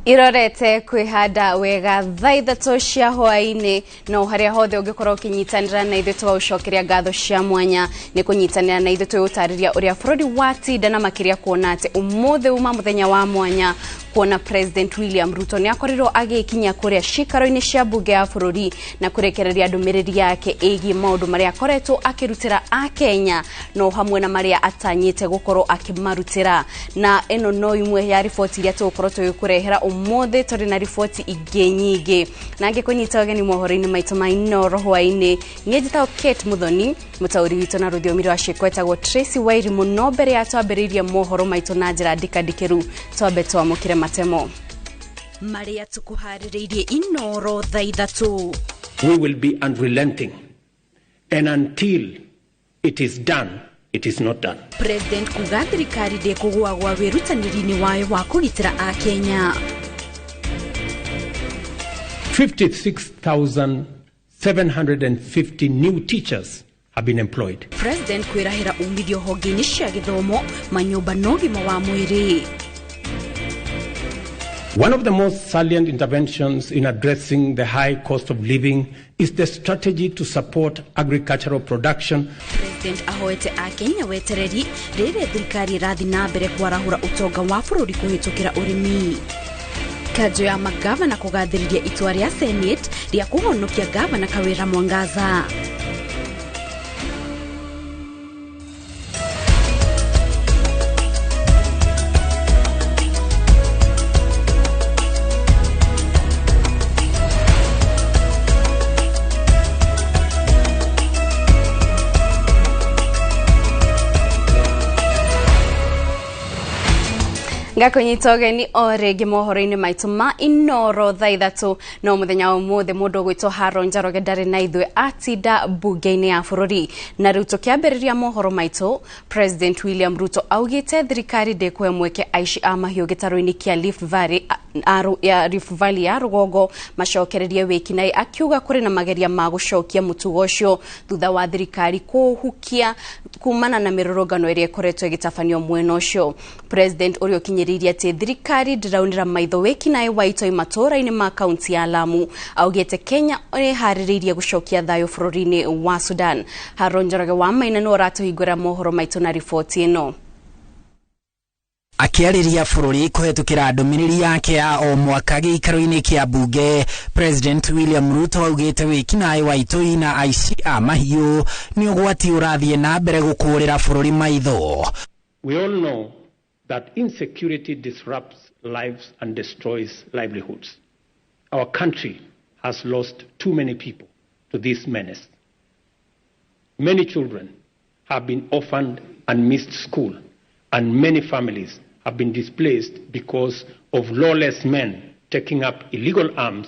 Irorete kwihanda wega thaa ithatũ cia hwaĩ-inĩ no harĩa hothe ũngĩkorwo ũkĩnyitanĩra na ithuĩ tũgagũcokeria ngatho cia mwanya nĩ kũnyitanĩra na ithuĩ tũgũtarĩria ũrĩa bũrũri watinda na makĩria kuona atĩ ũmũthĩ uma mũthenya wa mwanya kuona President William Ruto nĩ akorirwo agĩkinya kũrĩa cikaro-inĩ cia mbunge ya bũrũri na kũrekereria ndũmĩrĩri yake ĩgiĩ maũndũ marĩa akoretwo akĩrutĩra akenya no hamwe na marĩa atanyĩte gũkorwo akĩmarutĩra. Na ĩno no imwe ya riboti iria tũgũkorwo tũgĩkũrehera ũmũthĩ, tũrĩ na riboti ingĩ nyingĩ na ngĩkũnyita ũgeni mohoro-inĩ maitũ ma Inooro hwaĩ-inĩ. Niĩ njĩtagwo Kate Muthoni, mũtaũri witũ na rũthiomi rwa ciĩko etagwo Tracy Wairimu. No mbere ya twambĩrĩirie mohoro maitũ na njĩra ndikandikĩru, twambe twamũkĩre matemo marĩa tũkũharĩrĩirie Inooro thaa ithatũ. We will be unrelenting, and until it is done, it is not done. President kuga thirikari ndĩkũgũagwa wĩrutanĩri-inĩ wayo wa kũgitĩra akenya. 56,750 new teachers have been employed. President kwĩrahĩra umithio honge-inĩ cia gĩthomo, manyũmba na ũgima wa mwĩrĩ. One of the most salient interventions in addressing the high cost of living is the strategy to support agricultural production. President ahoete akenya wetereri rĩrĩa thirikari ĩrathiĩ na mbere kwarahũra ũtonga wa bũrũri kũhĩtũkĩra ũrĩmi. Kanjũ ya magavana kũgathĩrĩria itua rĩa Senate rĩa kũhonokia gavana Kawĩra Mwangaza. Ngakũnyita ũgeni o rĩngĩ mohoro-inĩ maitũ ma Inooro thaa ithatũ. No mũthenya wa ũmũthĩ mũndũ ũgwĩtwo Haron Njoroge ndarĩ na ithuĩ, atinda mbunge-inĩ ya bũrũri. Na rĩu tũkĩambĩrĩria mohoro maitũ, President William Ruto augĩte thirikari ndĩkũhe mweke aici a mahiũ gĩtarũ-inĩ kĩa Rift Valley, ya Rift Valley ya rũgongo macokererie wĩkinaĩ, akiuga kũrĩ na mageria ma gũcokia mũtugo ũcio thutha wa thirikari kũhukia kumana na mĩrũrũngano ĩrĩa ĩkoretwo ĩgĩtabanio mwena ũcio. President ũrĩa ũkinyĩrĩirie atĩ thirikari ndĩraunĩra maitho wĩkinaĩ wa itoi matũũra-inĩ ma kaunti ya Lamu, augĩte Kenya ĩharĩrĩirie gũcokia thayũ bũrũri-inĩ wa Sudan. Haron Njoroge wa Maina nĩwe ũratũhingũra mohoro maitũ na riboti ĩno. Akĩarĩria bũrũri kũhetũkĩra ndũmĩrĩri yake ya o mwaka gĩikaro-inĩ kĩa mbunge, President William Ruto augĩte wĩkinaĩ wa itoi na aici a mahiũ nĩ ũgwati ũrathiĩ na mbere gũkũrĩra bũrũri maitho. We all know that insecurity disrupts lives and destroys livelihoods. Our country has lost too many people to this menace. Many children have been orphaned and missed school, and many families have been displaced because of lawless men taking up illegal arms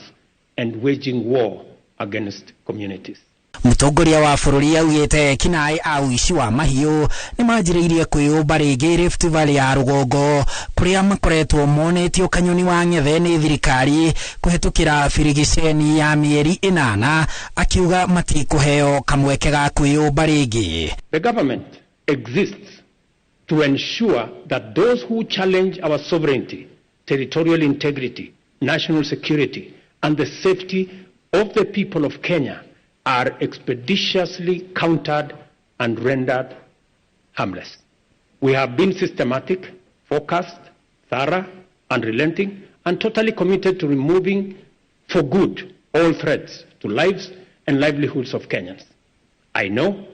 and waging war against communities. Mũtongoria wa bũrũri augĩte ekinaĩ a ũici wa mahiũ nĩ manjĩrĩirie kwĩyũmba rĩngĩ Rift Valley ya rũgongo kũrĩa makoretwo monetio kanyoni wa ng'ethe nĩ thirikari kũhetũkĩra birigiceni ya mĩeri ĩnana, akiuga matikũheo kamweke ga kwĩyũmba rĩngĩ. The government exists to ensure that those who challenge our sovereignty, territorial integrity, national security, and the safety of the people of Kenya are expeditiously countered and rendered harmless. We have been systematic, focused, thorough, unrelenting, and totally committed to removing for good all threats to lives and livelihoods of Kenyans. I know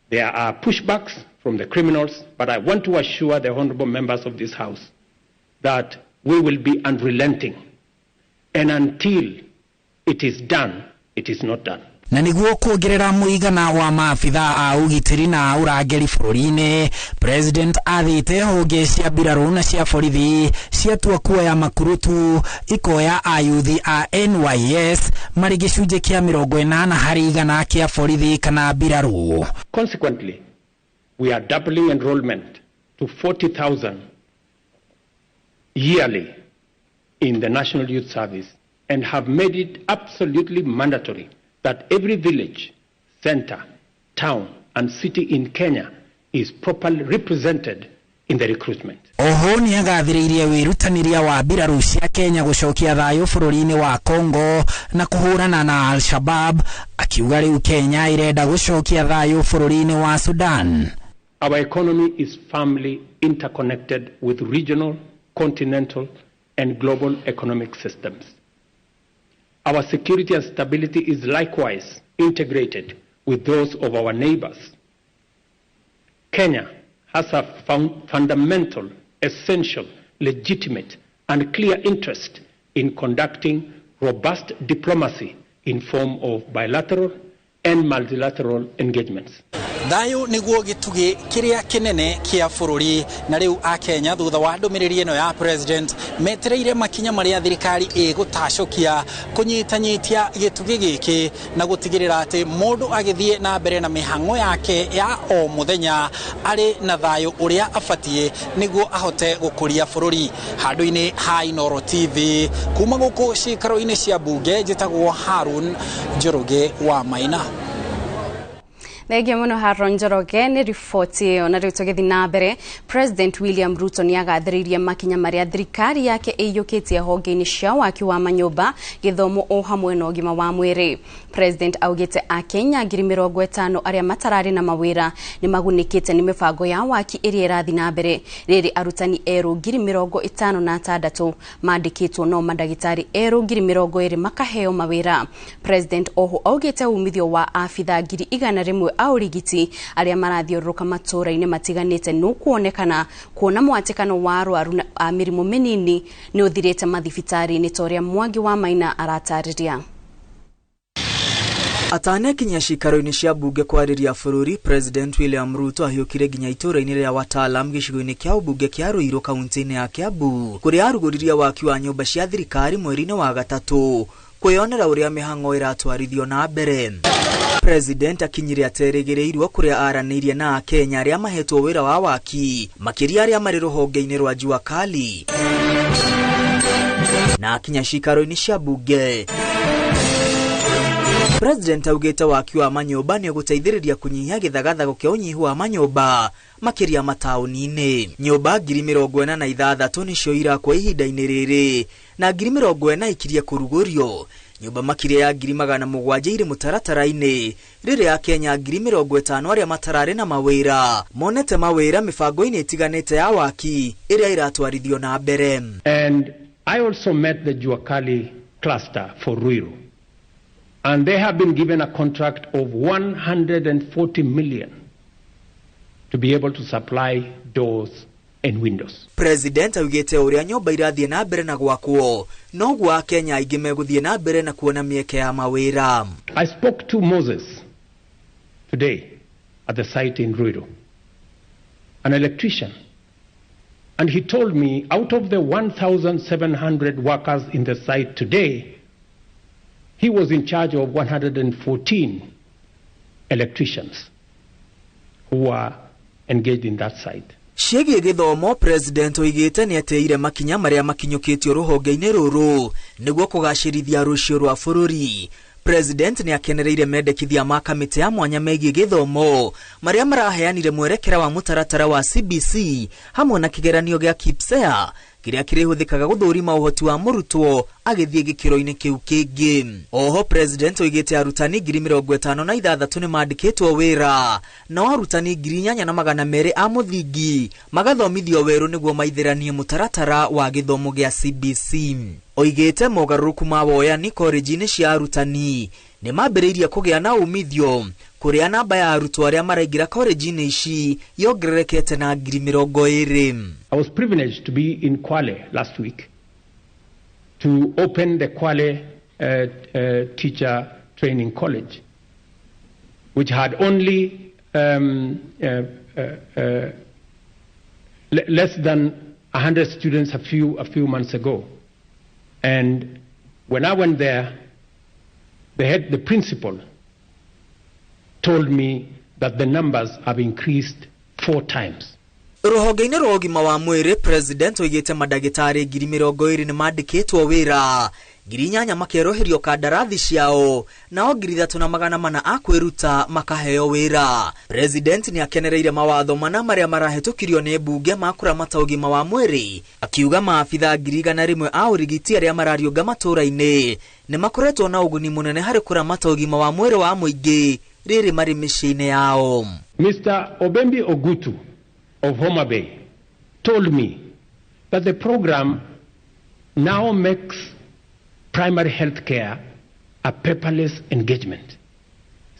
there are pushbacks from the criminals, but I want to assure the honorable members of this House that we will be unrelenting, and until it is done, it is not done. Na nĩguo kuongerera mũigana wa maabitha a ũgitĩri na ũrangĩri bũrũri-inĩ, President athĩte honge cia mbirarũ na cia borithi ciatua kuoya makurutu ikoya ayuthi a NYS marĩ gĩcunjĩ kĩa 80% kĩa borithi kana mbirarũ. Consequently, we are doubling enrollment to 40,000 yearly in the National Youth Service and have made it absolutely mandatory that every village, center, town, and city in Kenya is properly represented in the recruitment. Oho nĩ agathĩrĩirie wĩrutanĩria wa mbirarũ cia Kenya gũcokia thayũ bũrũri-inĩ wa Congo na kũhũrana na Al-Shabab, akiuga rĩu Kenya ĩrenda gũcokia thayũ bũrũri-inĩ wa Sudan. Our economy is firmly interconnected with regional, continental and global economic systems. Our security and stability is likewise integrated with those of our neighbors. Kenya has a fundamental, essential, legitimate, and clear interest in conducting robust diplomacy in form of bilateral and multilateral engagements. Thayũ nĩguo gĩtugĩ kĩrĩa kĩnene kĩa bũrũri, na rĩu akenya thutha wa ndũmĩrĩri ĩno ya president metereire makinya marĩa thirikari ĩgũtacũkia kũnyitanyitia gĩtugĩ gĩkĩ na gũtigĩrĩra atĩ mũndũ agĩthiĩ na mbere na mĩhang'o yake ya o mũthenya arĩ na thayũ ũrĩa abatiĩ nĩguo ahote gũkũria bũrũri. Handũ-inĩ ha Inooro TV kuma gũkũ cikaro-inĩ cia mbunge, njĩtagwo Harun Njoroge wa Maina. Thengia muno Haron Njoroge nĩ riboti ĩyo. Na rĩu tũgĩthiĩ na mbere, President William Ruto nĩ agathĩrĩirie makinya marĩa thirikari yake ĩiyũkĩtie honge-inĩ cia waki wa manyũmba, gĩthomo o hamwe na ũgima wa mwĩrĩ. President augĩte akenya 50,000 arĩa matararĩ na mawĩra nĩ magunĩkĩte nĩ mĩbango ya waki ĩrĩa ĩrathiĩ na mbere. Rĩrĩ arutani erũ 56,000 mandĩkĩtwo no mandagĩtarĩ erũ 20,000 makaheo mawĩra. President oho augĩte umithio wa abithaa 100,000 a ũrigiti arĩa marathiũrũrũka matũũra-inĩ matiganĩte nũkuonekana kuona mwatĩkano wa arwaru a mĩrimũ mĩnini nĩ ũthirĩte mathibitarĩ-inĩ ta ũrĩa Mwangi wa Maina aratarĩria. Atanekinya cikaro-inĩ cia mbunge kwarĩria bũrũri, President William Ruto ahiũkire nginya itũũra-inĩ rĩa Watalam gĩcigo-inĩ kĩa ũmbunge kĩa Ruiru kaunti-inĩ ya Kiambu, kũrĩa arugũririe waki wa nyũmba cia thirikari mweri-inĩ wa gatatũ kwĩyonera ũrĩa mĩhang'o ĩratwarithio na mbere. President akinyire aterĩgĩrĩirwo kũrĩa aranĩirie na akenya arĩa mahetwo wĩra wa waki, makĩria arĩa marĩ rũhonge-inĩ rwa Jua Kali, na akinya cikaro-inĩ cia mbunge. President augĩte waki wa manyũmba nĩ ũgũteithĩrĩria kũnyihia gĩthagathago kĩa ũnyihu wa manyũmba makĩria mataũni-inĩ. Nyũmba 46,000 nĩcio irakwo ihinda-inĩ rĩrĩ na 40,000 ikirie kũrugũrio. Nyũmba makĩria ya 700,000 irĩ mũtaratara-inĩ, rĩrĩa akenya 50,000 arĩa matararĩ na mawĩra monete mawĩra mĩbango-inĩ ĩtiganĩte ya waki ĩrĩa ĩratwarithio na mbere. And I also met the Jua Kali cluster for Ruiru, and they have been given a contract of 140 million to be able to supply doors and windows. President augĩte ũrĩa nyũmba irathiĩ na mbere na gwakwo noguo akenya aingĩ megũthiĩ na mbere na kuona mĩeke ya mawĩra. I spoke to Moses today at the site in Ruiru, an electrician, and he told me out of the 1,700 workers in the site today, he was in charge of 114 electricians who are engaged in that site. Ciĩgiĩ gĩthomo, President oigĩte nĩ atĩire makinya marĩa makinyũkĩtio rũhonge-inĩ rũrũ nĩguo kũgacĩrithia rũciũ rwa bũrũri. President nĩ akenereire mendekithia ma kamĩtĩ ya mwanya megiĩ gĩthomo marĩa maraheanire mwerekera wa mũtaratara wa CBC hamwe na kĩgeranio gĩa KPSEA kĩrĩa kĩrĩhũthĩkaga gũthũrima ũhoti wa mũrutwo agĩthiĩ gĩkĩro-inĩ kĩu kĩngĩ. Oho President oigĩte arutani 56,000 nĩ mandĩkĩtwo wĩra, nao arutani 8,200 a mũthingi magathomithio werũ nĩguo maithĩranie mũtaratara wa gĩthomo gĩa CBC. Oigĩte mogarũrũku ma woyani koreji-inĩ cia arutani nĩ mambĩrĩirie kũgĩa na umithio kũrĩa namba ya arutwo arĩa maraingĩra koreji-inĩ ici yongererekete na 20,000. I was privileged to be in Kwale last week to open the Kwale Teacher Training College, which had only less than 100 students a few months ago. And when I went there, the principal told me that the numbers have increased 4 times. Rũhonge-inĩ rwa ũgima wa mwĩrĩ, President oigĩte mandagĩtarĩ 20,000 nĩ mandĩkĩtwo wĩra, 8,000 makerũhĩrio kandarathi ciao, nao 3,400 a kwĩruta makaheo wĩra. President nĩ akenereire mawatho mana marĩa marahĩtũkirio nĩ mbunge ma kũramata ũgima wa mwĩrĩ, akiuga maabitha 100,000 a ũrigiti arĩa marariũnga matũũra-inĩ nĩ makoretwo na ũguni mũnene harĩ kũramata ũgima wa mwĩrĩ wa mũingĩ rĩrĩ marĩ mĩciĩ-inĩ yao. Mr. Obembi Ogutu of Homa Bay told me that the program now makes primary health care a paperless engagement,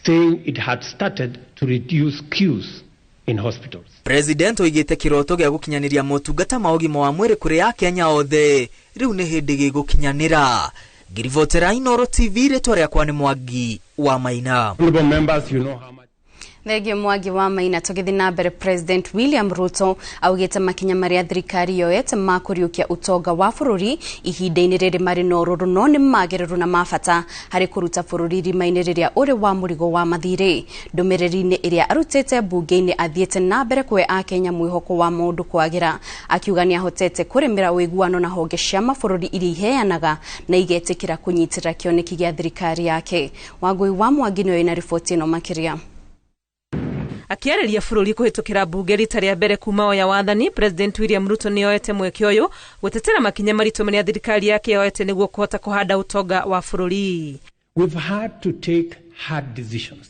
saying it had started to reduce queues in hospitals. President oigĩte kĩroto gĩa gũkinyanĩria motungata ma ũgima wa mwĩrĩ kũrĩ Akenya othe rĩu nĩ hĩndĩ gĩgũkinyanĩra. Ngĩribotera Inooro TV, rĩtwa rĩakwa nĩ Mwangi wa Maina. Honorable members, you know how much. Thengio Mwangi wa Maina. Tũgĩthiĩ na mbere, President William Ruto augĩte makinya marĩa thirikari yoete ma kũriũkia ũtonga wa bũrũri ihinda-inĩ rĩrĩ marĩ na ũrũrũ no nĩ magĩrĩru na ma bata harĩ kũruta bũrũri irima-inĩ rĩrĩa ũrĩ wa mũrigo wa mathirĩ. Ndũmĩrĩri-inĩ ĩrĩa arutĩte mbunge-inĩ, athiĩte na mbere kũhe Akenya mwĩhoko wa maũndũ kwagĩra, akiuga nĩ ahotete kũrĩmĩra ũiguano na honge cia mabũrũri iria iheanaga na igetĩkĩra kũnyitĩrĩra kĩoneki gĩa thirikari yake. Wangũi wa Mwangi nĩwe wĩna riboti ĩno makĩria. Akĩarĩria bũrũri kũhĩtũkĩra mbunge rita rĩa mbere kuma oya wathani, President William Ruto nĩ oete mweke ũyũ gũtetera makinya maritũ marĩa thirikari yake yoete nĩguo kũhota kũhanda ũtonga wa bũrũri. We've had to take hard decisions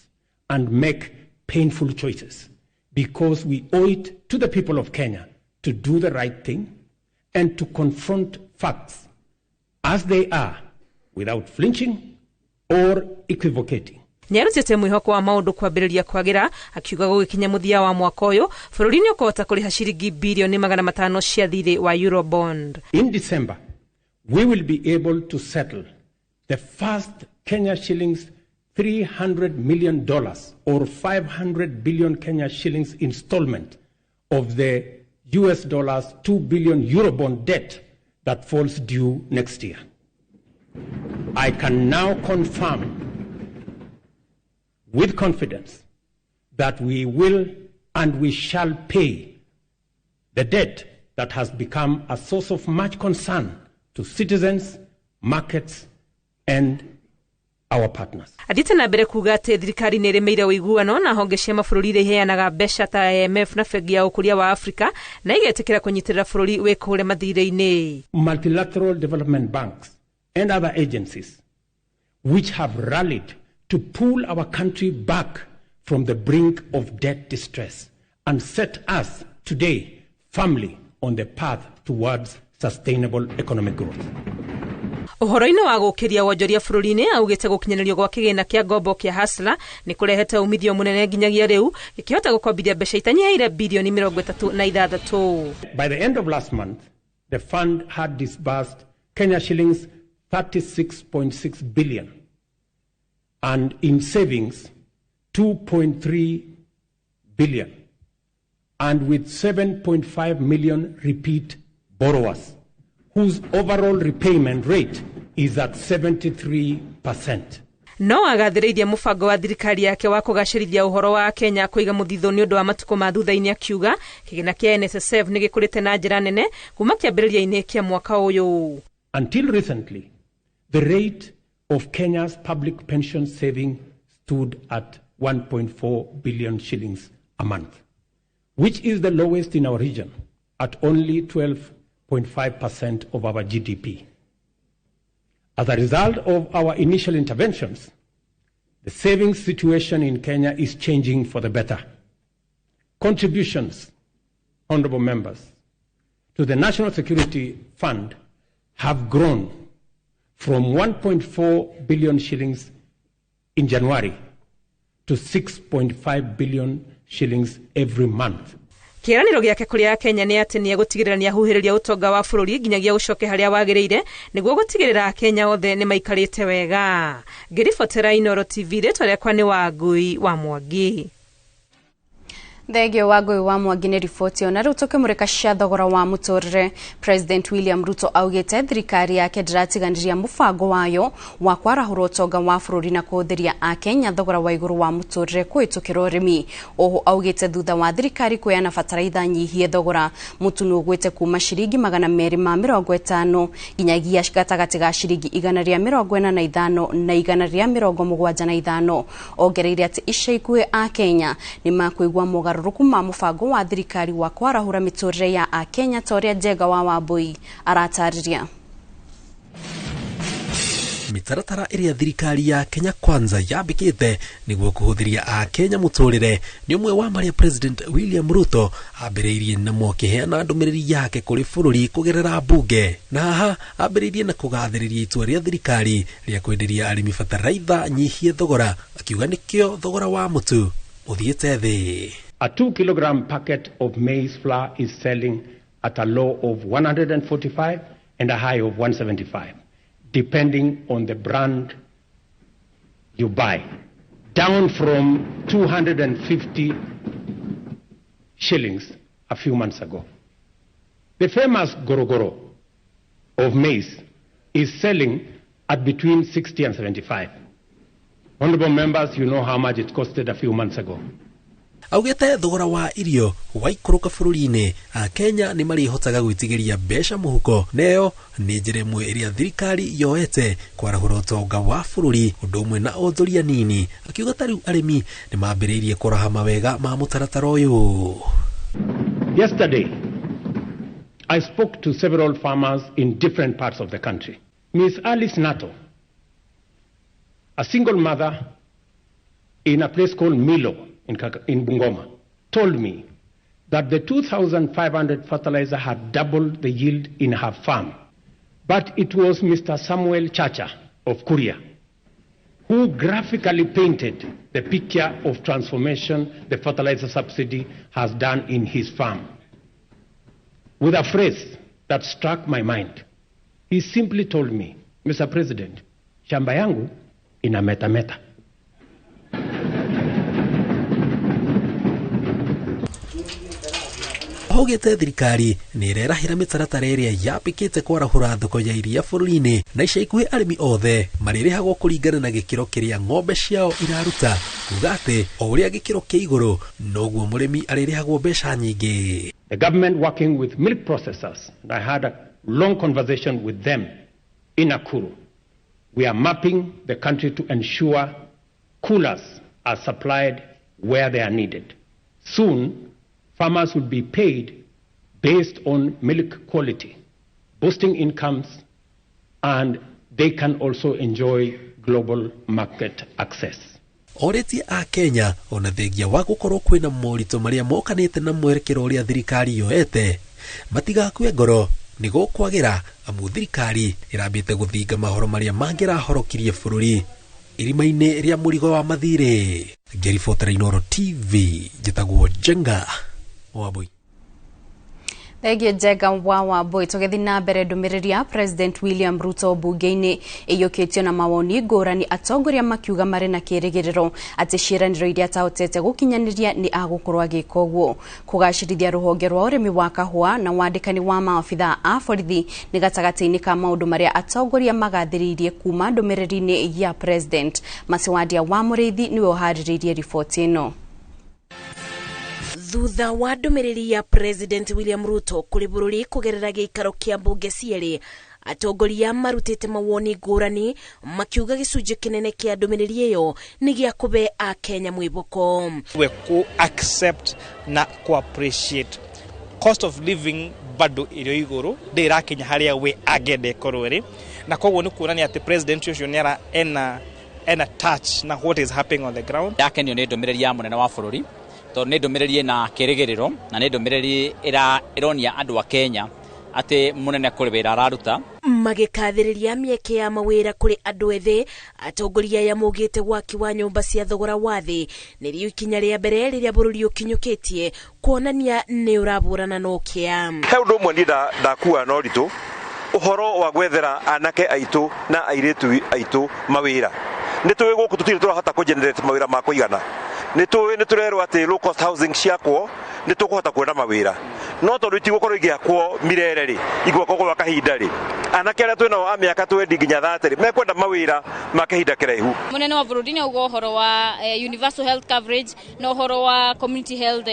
and make painful choices because we owe it to the people of Kenya to do the right thing and to confront facts as they are without flinching or equivocating. Nĩarutĩte mwĩhoko wa maũndũ kwambĩrĩria kwagĩra, akiuga gũgĩkinya mũthia wa mwaka ũyũ bũrũri nĩ ũkũhota kũrĩha ciringi birioni 500 cia thirĩ wa Eurobond. In December, we will be able to settle the first Kenya shillings $300 million or 500 billion Kenya shillings installment of the US dollars 2 billion Eurobond debt that falls due next year. I can now confirm with confidence that we will and we shall pay the debt that has become a source of much concern to citizens, markets, and our partners. Athiĩte na mbere kuga atĩ thirikari nĩ ĩrĩmĩire ũiguano na honge cia mabũrũri iria iheanaga mbeca ta IMF na Bengi ya Ũkũria wa Afrika na igetĩkĩra kũnyitĩrĩra bũrũri wĩkũre mathirĩ-inĩ. Multilateral development banks and other agencies which have rallied to pull our country back from the brink of debt distress and set us today firmly on the path towards sustainable economic growth. Ũhoro-inĩ wa gũkĩria wonjoria bũrũri-inĩ, augĩte gũkinyanĩrio gwa kĩgĩna kĩa ngombo kĩa Hustler nĩ kũrehete umithio mũnene, nginyagia rĩu gĩkĩhota gũkombithia mbeca itanyihĩire birioni 36. By the end of last month, the fund had disbursed Kenya shillings 36.6 billion and in savings 2.3 billion, and with 7.5 million repeat borrowers whose overall repayment rate is at 73%. No agathĩrĩirie mũbango wa thirikari yake wa kũgacĩrithia ũhoro wa Kenya kũiga mũthithũ nĩ ũndũ wa matukũ ma thutha-inĩ, akiuga kĩgĩna kĩa NSSF nĩ gĩkũrĩte na njĩra nene kuma kĩambĩrĩria-inĩ kĩa mwaka ũyũ. Until recently, the rate of Kenya's public pension saving stood at 1.4 billion shillings a month, which is the lowest in our region at only 12.5% of our GDP. As a result of our initial interventions, the savings situation in Kenya is changing for the better. Contributions, honorable members, to the National Security Fund have grown from 1.4 billion shillings in January to 6.5 billion shillings every month. Kĩĩranĩro gĩake kũrĩ Akenya nĩ atĩ nĩ egũtigĩrĩra nĩ ahuhĩrĩria ũtonga wa bũrũri nginyagia ũcoke harĩa wagĩrĩire nĩguo gũtigĩrĩra Akenya othe nĩ maikarĩte wega. Ngĩribotera Inooro TV, rĩtwa rĩakwa nĩ Wangui wa Mwangi. Thengio wa Ngũĩ wa Mwangi nĩ riboti ĩyo. Na rĩu tũkĩmũrĩka cia thogora wa mũtũrĩre, President William Ruto augĩte thirikari yake ndĩratiganĩria mũbango wayo wa kwarahũra ũtonga wa bũrũri na kũhũthĩria akenya thogora wa igũrũ wa mũtũrĩre kũhĩtũkĩra ũrĩmi. Oho augĩte thutha wa thirikari kuheana bataraitha nyihie thogora, mũtu nĩ ũgwĩte kuma ciringi 250 nginyagia gatagatĩ ga ciringi 145 na 175. Ongereire atĩ ica ikuhĩ akenya nĩ makũigua mogarũrũku ma mũbango wa thirikari wa kwarahũra mĩtũrĩre ya akenya ta ũrĩa Njenga wa Wambui aratarĩria. Mĩtaratara ĩrĩa thirikari ya Kenya Kwanza yambĩkĩte nĩguo kũhũthĩria akenya mũtũrĩre nĩ ũmwe wa marĩa President William Ruto ambĩrĩirie namo akĩheana ndũmĩrĩri yake kũrĩ bũrũri kũgerera mbunge. Na haha ambĩrĩirie na kũgathĩrĩria itua rĩa thirikari rĩa kwenderia arĩmi bataraitha nyihie thogora, akiuga nĩkĩo thogora wa mũtu ũthiĩte thĩ. A 2 kilogram packet of maize flour is selling at a low of 145 and a high of 175, depending on the brand you buy, down from 250 shillings a few months ago. The famous gorogoro of maize is selling at between 60 and 75. Honorable members, you know how much it costed a few months ago. Augĩte thogora wa irio waikũrũka bũrũri-inĩ, akenya nĩ marĩhotaga gwĩtigĩria mbeca mũhuko, neyo nĩ njĩra ĩmwe ĩrĩa thirikari yoete kwarahũra ũtonga wa bũrũri ũndũ ũmwe na onjoria nini. Akiuga ta rĩu arĩmi nĩ mambĩrĩirie kũraha mawega ma mũtaratara ũyũ. Yesterday, I spoke to several farmers in different parts of the country. Miss Alice Nato, a single mother in a place called Milo in Bungoma, told me that the 2,500 fertilizer had doubled the yield in her farm. But it was Mr. Samuel Chacha of Kuria who graphically painted the picture of transformation the fertilizer subsidy has done in his farm, with a phrase that struck my mind. He simply told me, "Mr. President, shamba yangu ina meta meta." Augĩte thirikari nĩ ĩrerahĩra mĩtaratara ĩrĩa yambĩkĩte kwarahũra thoko ya iria bũrũri-inĩ, na ica ikuhĩ arĩmi othe marĩrĩhagwo kũringana na gĩkĩro kĩrĩa ng'ombe ciao iraruta, kuga atĩ o ũrĩa gĩkĩro kĩ igũrũ noguo mũrĩmi arĩrĩhagwo mbeca nyingĩ. The government working with milk processors, and I had a long conversation with them in Nakuru. We are mapping the country to ensure coolers are supplied where they are needed. Soon, farmers will be paid based on milk quality, boosting incomes, and they can also enjoy global market access. Orĩtie a Kenya ona thengia wa gũkorwo kwĩna moritũ marĩa mokanĩte na mwerekero ũrĩa thirikari yoete matigakue ngoro nĩ gũkwagĩra, amu thirikari ĩrambĩte gũthinga mahoro marĩa mangĩrahorokirie bũrũri irima-inĩ rĩa mũrigo wa mathirĩ. Ngĩribotera Inooro TV, njĩtagwo Njenga Wambui. Thengiũ Njenga wa Wambui. Tũgĩthiĩ na mbere, ndũmĩrĩri ya President William Ruto mbunge-inĩ ĩiyũkĩtio na mawoni ngũrani, atongoria makiuga marĩ na kĩrĩgĩrĩro atĩ ciĩranĩro iria atahotete gũkinyanĩria nĩ agũkorwo agĩka ũguo. Kũgacĩrithia rũhonge rwa ũrĩmi wa kahũa na wandĩkani wa maabitha a borithi nĩ gatagatĩ-inĩ ka maũndũ marĩa atongoria magathĩrĩirie kuma ndũmĩrĩri-inĩ ya President. Masiwandia wa Mũrĩithi nĩwe ũharĩrĩirie riboti ĩno. Thutha wa ndũmĩrĩri ya President William Ruto kũrĩ bũrũri kũgerera gĩikaro kĩa mbunge cierĩ, atongoria marutĩte mawoni ngũrani makiuga gĩcunjĩ kĩnene kĩa ndũmĩrĩri ĩyo nĩ gĩa kũbe akenya mwĩboko. We ku accept na ku appreciate cost of living bado ĩrĩ igũrũ, ndĩrakinya harĩa we angĩenda ĩkorwo ĩrĩ, na koguo nĩ kuonania atĩ president ũcio nĩ ara ena touch na what is happening on the ground. Ndakenio nĩ ndũmĩrĩri ya mũnene wa bũrũri tondũ nĩ ndũmĩrĩri ĩna kĩrĩgĩrĩro na nĩ ndũmĩrĩri ĩronia andũ a Kenya atĩ mũnene kũrĩ wĩra araruta. Magĩkathĩrĩria mĩeke ya mawĩra kũrĩ andũ ethĩ, atongoria aya maugĩte waki wa nyũmba cia thogora wa thĩ nĩrĩo ikinya rĩa mbere rĩrĩa bũrũri ũkinyũkĩtie kuonania nĩ ũrabũrana na ũkĩa. He ũndũ ũmwe niĩ ndakua na ũritũ, ũhoro wa gwethera anake aitũ na airĩtu aitũ mawĩra. Nĩ tũĩ gũkũ tũtirĩ tũrahota kũ generate mawĩra ma kũigana. Nĩ tũĩ nĩ tũrerwo atĩ low cost housing ciakwo nĩ tũkũhota kuona mawĩra, no tondũ itigũkorwo igĩakwo mirere rĩ, igwakwo gwa kahinda rĩ, anake arĩa twĩnao a mĩaka 20 nginya 30 rĩ, mekwenda mawĩra ma kahinda kĩraihu. Munene wa bũrũri nĩ auga ũhoro wa universal health coverage na ũhoro wa community health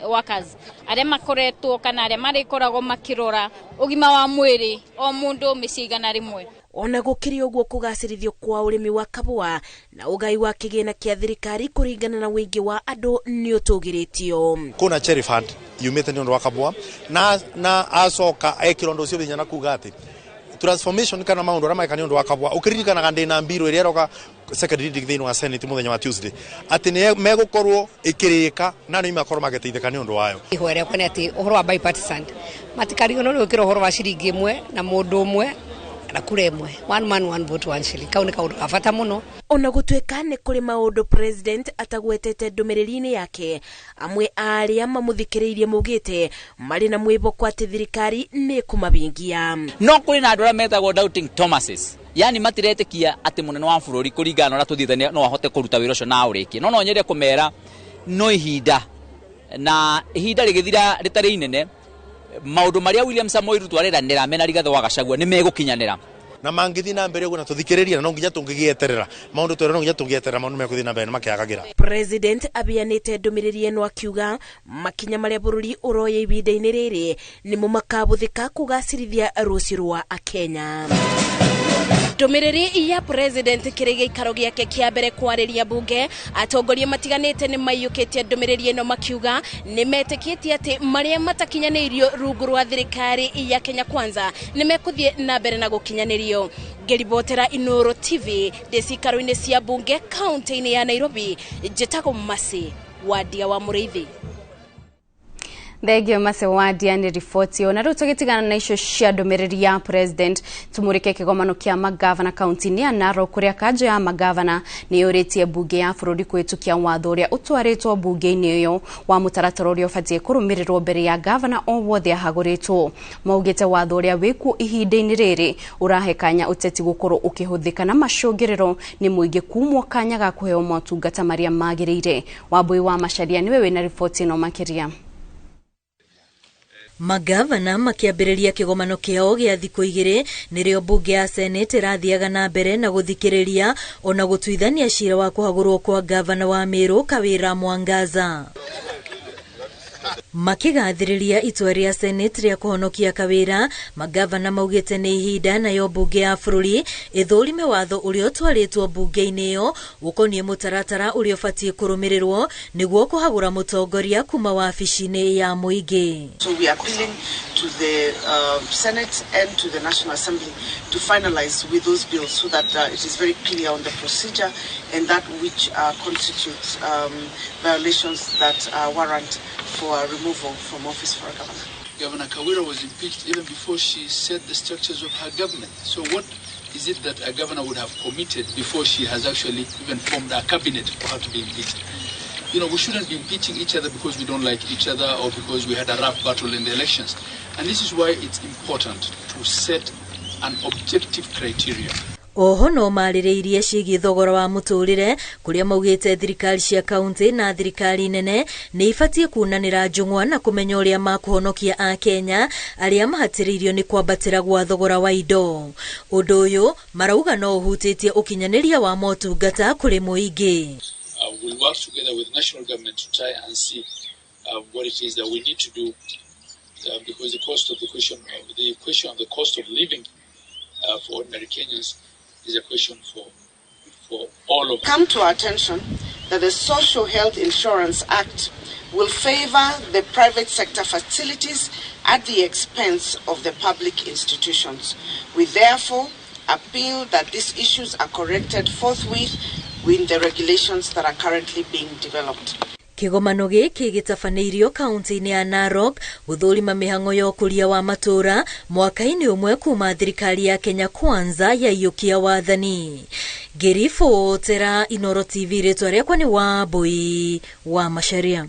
workers arĩa makoretwo kana arĩa marĩkoragwo makĩrora ũgima wa mwĩrĩ o mũndũ mĩciĩ 100. Ona gũkĩrĩ ũguo, kũgacĩrithio kwa ũrĩmi wa kabũa na ũgai wa kĩgĩna kĩa thirikari kũringana na ũingĩ wa andũ nĩ ũtũgĩrĩtio. Kuna cherry fund yumĩte nĩ ũndũ wa kabũa na acoka ekĩra ũndũ ũcio hinya na kuga atĩ transformation kana maũndũ arĩa meka nĩ ũndũ wa kabũa. Ũkĩririkanaga ndĩna mbirũ ĩrĩa ĩroka second reading thĩinĩ wa Senate mũthenya wa Tuesday atĩ nĩ megũkorwo ĩkĩrĩka na nĩ makorwo magĩteithĩka nĩ ũndũ wayo. Ihoya rĩakwa nĩ atĩ ũhoro wa bipartisan matikarigwo nĩ gwĩkĩra ũhoro wa ciringi ĩmwe na mũndũ ũmwe na kura ĩmwe, one man one vote one shilling. Kau nĩ kaũndũ ga bata mũno. Ona gũtuĩka nĩ kũrĩ maũndũ president atagwetete ndũmĩrĩri-inĩ yake, amwe a arĩa mamũthikĩrĩirie maugĩte marĩ na mwĩhoko atĩ thirikari nĩ ĩkũmabingia. No kũrĩ na andũ arĩa metagwo doubting Thomases, yani matiretĩkia atĩ mũnene wa bũrũri kũringana na ũrĩa tũthiĩte no ahote kũruta wĩra ũcio na aũrĩkie. No nyende kũmera no ihinda, na ihinda rĩgĩthira rĩtarĩ inene, maũndũ marĩa William Samoei Ruto areranĩra mena Rigathĩ wa Gachagua nĩ megũkinyanĩra. Na mangĩthiĩ na mbere ũguo na tũthikĩrĩrie, na no nginya tũngĩgĩeterera maũndũ twĩra, no nginya tũngĩeterera maũndũ mekũthiĩ na mbere na makĩagagĩra. President abianĩte ndũmĩrĩri ĩno akiuga makinya marĩa bũrũri ũroya ihinda-inĩ rĩrĩ nĩmo makabũthĩka kũgacĩrithia rũciũ rwa Akenya. Ndũmĩrĩri ya president kĩrĩ gĩikaro gĩake kĩa mbere kwarĩria bunge, atongoria matiganĩte nĩ maiyũkĩtie ndũmĩrĩri ĩno makiuga nĩ metĩkĩtie atĩ marĩa matakinyanĩirio rungu rwa thirikari ya Kenya Kwanza nĩ mekũthiĩ na mbere na gũkinyanĩrio. Ngĩribotera Inooro TV ndĩ cikaro-inĩ cia bunge kaunti-inĩ ya Nairobi, njĩtagwo Mercy Wandia wa Mũrĩithi. Thengio Mercy Wandia nĩ riboti ĩyo. Na rĩu tũgĩtigana na icio cia ndũmĩrĩri ya president, tumũrĩke kĩgomano kĩa magavana kaunti-inĩ ya Narok, kũrĩa kanjũ ya magavana nĩ yũrĩtie mbunge ya bũrũri kũhĩtũkia watho ũrĩa ũtwarĩtwo mbunge-inĩ ĩyo wa mũtaratara ũrĩa ũbatiĩ kũrũmĩrĩrwo mbere ya gavana o wothe ahagũrĩtwo. Maugĩte watho ũrĩa wĩkuo ihinda-inĩ rĩrĩ ũrahe kanya ũteti gũkorwo ũkĩhũthĩka na macũngĩrĩro nĩ mũingĩ kumwo kanya ga kũheo motungata marĩa magĩrĩire. Wambui wa Macharia nĩwe wĩna riboti ĩno makĩria. Magavana makĩambĩrĩria kĩgomano kĩao gĩa thikũ 2 nĩrĩo mbunge ya Senate ĩrathiaga na mbere na gũthikĩrĩria ona gũtuithania cira wa kũhagũrwo kwa gavana wa Meru Kawira Mwangaza. Makĩgathĩrĩria itua rĩa Senate rĩa kũhonokia Kawira, magavana maugĩte nĩ ihinda nayo mbunge ya bũrũri ĩthũrime watho ũrĩa ũtwarĩtwo mbunge-inĩ ĩyo ũkoniĩ mũtaratara ũrĩa ũbatiĩ kũrũmĩrĩrwo nĩguo kũhagũra mũtongoria kuma wabici-inĩ ya mũingĩ. So we are appealing to the Senate and to the National Assembly to finalize with those bills so that it is very clear on the procedure and that which constitutes violations that warrant for removal from office for a governor. Governor Kawira was impeached even before she set the structures of her government. So what is it that a governor would have committed before she has actually even formed a cabinet for her to be impeached? You know, we shouldn't be impeaching each other because we don't like each other or because we had a rough battle in the elections. And this is why it's important to set an objective criteria. Oho no marĩrĩirie ciĩgiĩ thogora wa mũtũrĩre kũrĩa maugĩte thirikari cia kaunti na thirikari nene nĩ ibatiĩ kunanĩra njũng'wa na kũmenya ũrĩa makũhonokia Akenya arĩa mahatĩrĩirio nĩ kwambatĩra gwa thogora wa indo. Ũndũ ũyũ marauga no ũhutĩtie ũkinyanĩria wa motungata kũrĩ mũingĩ. We'll work together with national government to try and see what it is that we need to do because the cost of the question of the cost of living for ordinary Kenyans is a question for all of us. Come to our attention that the Social Health Insurance Act will favor the private sector facilities at the expense of the public institutions. We therefore appeal that these issues are corrected forthwith with the regulations that are currently being developed. Kĩgomano gĩkĩ gĩtabanĩirio kaunti-inĩ ya Narok gũthũrima mĩhang'o ya ũkũria wa matũũra mwaka-inĩ ũmwe kuma thirikari ya Kenya Kwanza yaiyũkia wathani. Ngĩribotera Inooro TV, rĩtwa rĩakwa nĩ Wambui wa Macharia.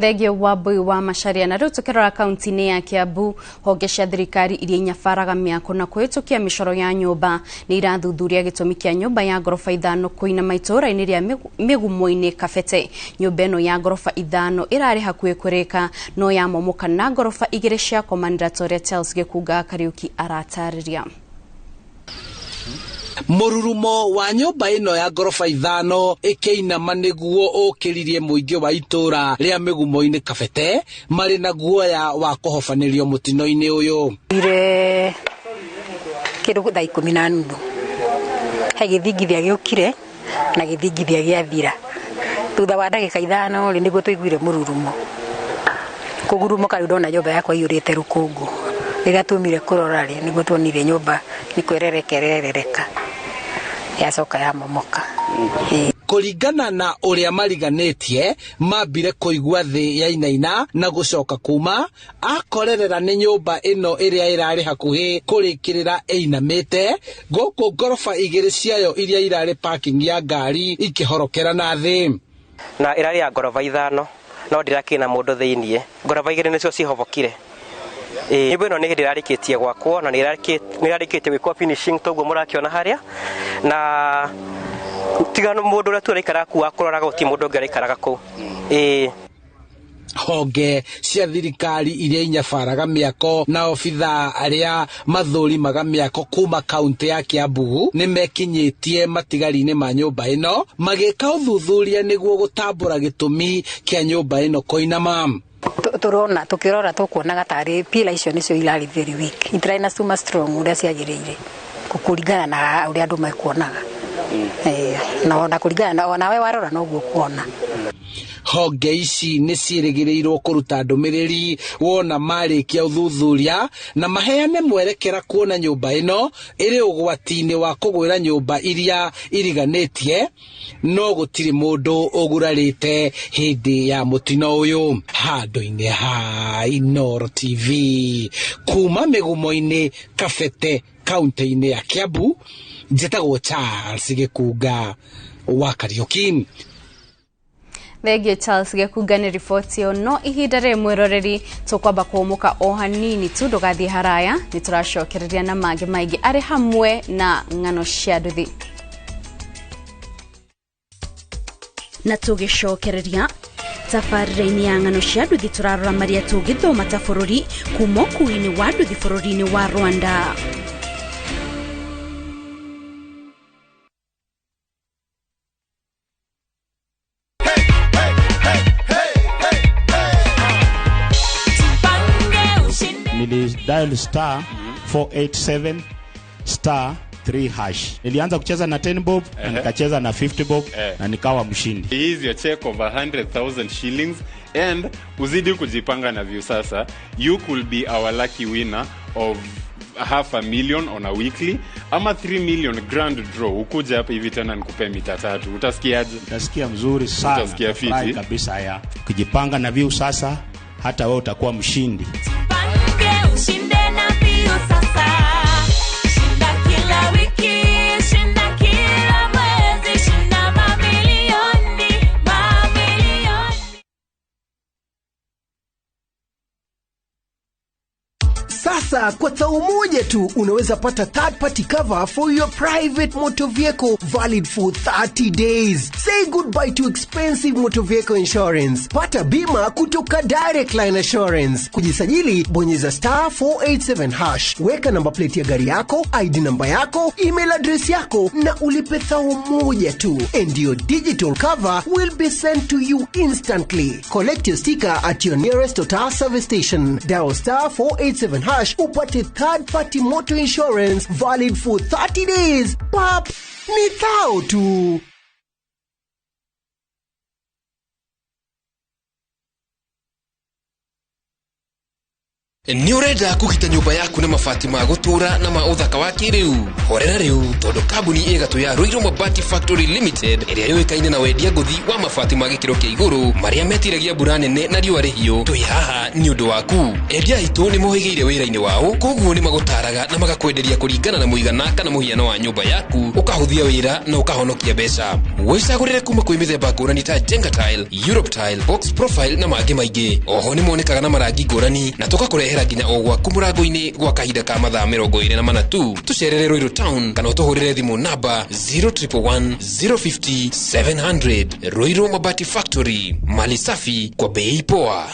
Thengio Wambui wa Macharia. Na rĩu tũkĩrora kaunti-inĩ ya Kiambu, honge cia thirikari iria inyabaraga mĩako na kũhĩtũkia mĩcoro ya nyũmba nĩ irathuthuria gĩtũmi kĩa nyũmba ya ngoroba 5 kũinama itũũra-inĩ rĩa Mĩgumo-inĩ Kabete. Nyũmba ĩno ya ngoroba 5 ĩrarĩ hakuhĩ kũrĩka no yamomoka na ngoroba 2 cia komanĩra ta ũrĩa Charles Gĩkunga Kariũki aratarĩria. Mũrurumo wa nyũmba ĩno ya ngoroba 5 ĩkĩinama nĩguo ũkĩririe mũingĩ wa itũũra rĩa Mĩgumo-inĩ Kabete marĩ na guoya wa kũhobanĩrio mũtino-inĩ ũyũ. Ire kĩndũ thaa 10:30 he gĩthingithia gĩũkire na gĩthingithia gĩathira. Thutha wa ndagĩka 5 rĩ nĩguo tũiguire mũrurumo. Kũgurumoka rĩu ndona nyũmba yakwa iyũrĩte rũkũngũ. Rĩrĩa tumire kũrora rĩ nĩguo tuonire nyũmba nĩ kwererekerereka yacoka yamomoka. Kũringana na ũrĩa mariganĩtie, mambire kũigua thĩ yainaina na gũcoka kuma akorerera nĩ nyũmba ĩno ĩrĩa ĩrarĩ hakuhĩ kũrĩkĩrĩra ĩinamĩte, gũkũ ngoroba 2 ciayo iria irarĩ parking ya ngari ikĩhorokera na thĩ. Na ĩrarĩ ya ngoroba 5 no ndĩrakĩrĩ na mũndũ thĩiniĩ. Ngoroba 2 nĩcio cihobokire. Nyũmba ĩno nĩ hĩndĩ ĩrarĩkĩtie gwakwo na nĩ ĩrarĩkĩtie gwĩkwo finishing toguo mũrakĩona harĩa, na tiga mũndũ ũrĩa tu ũraikaraga kũu akũroraga gũtirĩ mũndũ ũngĩ ũraikaraga kũu. Honge cia thirikari iria inyabaraga mĩako na obithaa arĩa mathũrimaga mĩako kuma kaunti ya Kiambu nĩ mekinyĩtie matigari-inĩ ma nyũmba ĩno magĩka ũthuthuria nĩguo gũtambũra gĩtũmi kĩa nyũmba ĩno kũinama. Turona tukirora tukuonaga tarĩ pila icio nĩcio irarĩ very weak, itirarĩ na cuma strong ũrĩa ciagĩrĩire kũringana na ũrĩa andũ mekuonaga. Na ona kũringana na onawe warora noguo kuona. Honge ici nĩ ciĩrĩgĩrĩirwo kũruta ndũmĩrĩri wona marĩkia ũthuthuria na maheane mwerekera kuona nyũmba ĩno ĩrĩ ũgwati-inĩ wa kũgwĩra nyũmba iria iriganĩtie, no gũtirĩ mũndũ ũgurarĩte hĩndĩ ya mũtino ũyũ. Handũ-inĩ ha Inooro TV kuma Mĩgumo-inĩ Kabete kaunti-inĩ ya Kiambu, njĩtagwo Charles Gĩkunga wa Kariũki. Thengio Charles Gĩkunga nĩ riboti ĩyo. No ihinda rĩrĩ mwĩroreri tũkwamba kũũmũka o hanini tu, ndũgathiĩ haraya, nĩ tũracokereria na mangĩ maingĩ arĩ hamwe na ng'ano cia nduthi. Na tũgĩcokereria tabarĩra-inĩ ya ng'ano cia nduthi tũrarora marĩa tũngĩthoma ta bũrũri kuma ũkuui-inĩ wa nduthi bũrũri-inĩ wa Rwanda. Nili dial star 487 star 3 hash. Nilianza kucheza na 10 bob na nikacheza na 50 bob na nikawa mshindi. Hii is your check of 100,000 shillings, and uzidi kujipanga na Viusasa, you could be our lucky winner of 500,000 on a weekly ama 3 million grand draw. Ukuja hapa hivi tena nikupe mita 3. Utasikiaje? Utasikia mzuri sana. Utasikia fiti kabisa ya. Ukijipanga na Viusasa hata wewe utakuwa mshindi. Ushinde na Viusasa. Shinda kila wiki, shinda kila mwezi, shinda mamilioni, mamilioni. Sasa kwa tao moja tu unaweza pata third party cover for your private motor vehicle valid for 30 days. Say goodbye to expensive motor vehicle insurance. Pata bima kutoka Direct Line Assurance. Kujisajili bonyeza star 487 hash. Weka namba plate ya gari yako, ID namba yako, email address yako na ulipe thao moja tu. And your digital cover will be sent to you instantly. Collect your sticker at your nearest Total service station. Dial star 487 hash upate third party motor insurance valid for 30 days. Pap, ni thao tu. Nĩ ũrenda kũgita nyũmba yaku na mabati ma gũtũũra na ma ũthaka wa kĩrĩu? Horera rĩu, tondũ kambuni ĩgatũ ya Ruiru Mabati Factory Limited ĩrĩa yũĩkaine na wendia ngũthi wa mabati ma gĩkĩro kĩa igũrũ marĩa metiragia mbura nene na riũa rĩhiũ, twĩ haha nĩ ũndũ waku. Endia aitũ nĩ mohĩgĩire wĩra-inĩ wao, koguo nĩ magũtaraga na magakwenderia kũringana na mũigana kana mũhiano wa nyũmba yaku, ũkahũthia wĩra na ũkahonokia mbeca. Wĩcagũrĩre kuma kwĩ mĩthemba ngũrani ta Jenga Tile, Europe Tile, Box Profile na mangĩ maingĩ. Oho nĩ monekaga na marangi ngũrani na tũgakũrehera nginya o gwaku mũrango-inĩ gwa kahinda ka mathaa 24 tu. Tũcerere Ruiru Town kana ũtũhũrĩre thimũ namba 0111 050 700. Ruiru Mabati Factory, mali safi kwa bei poa.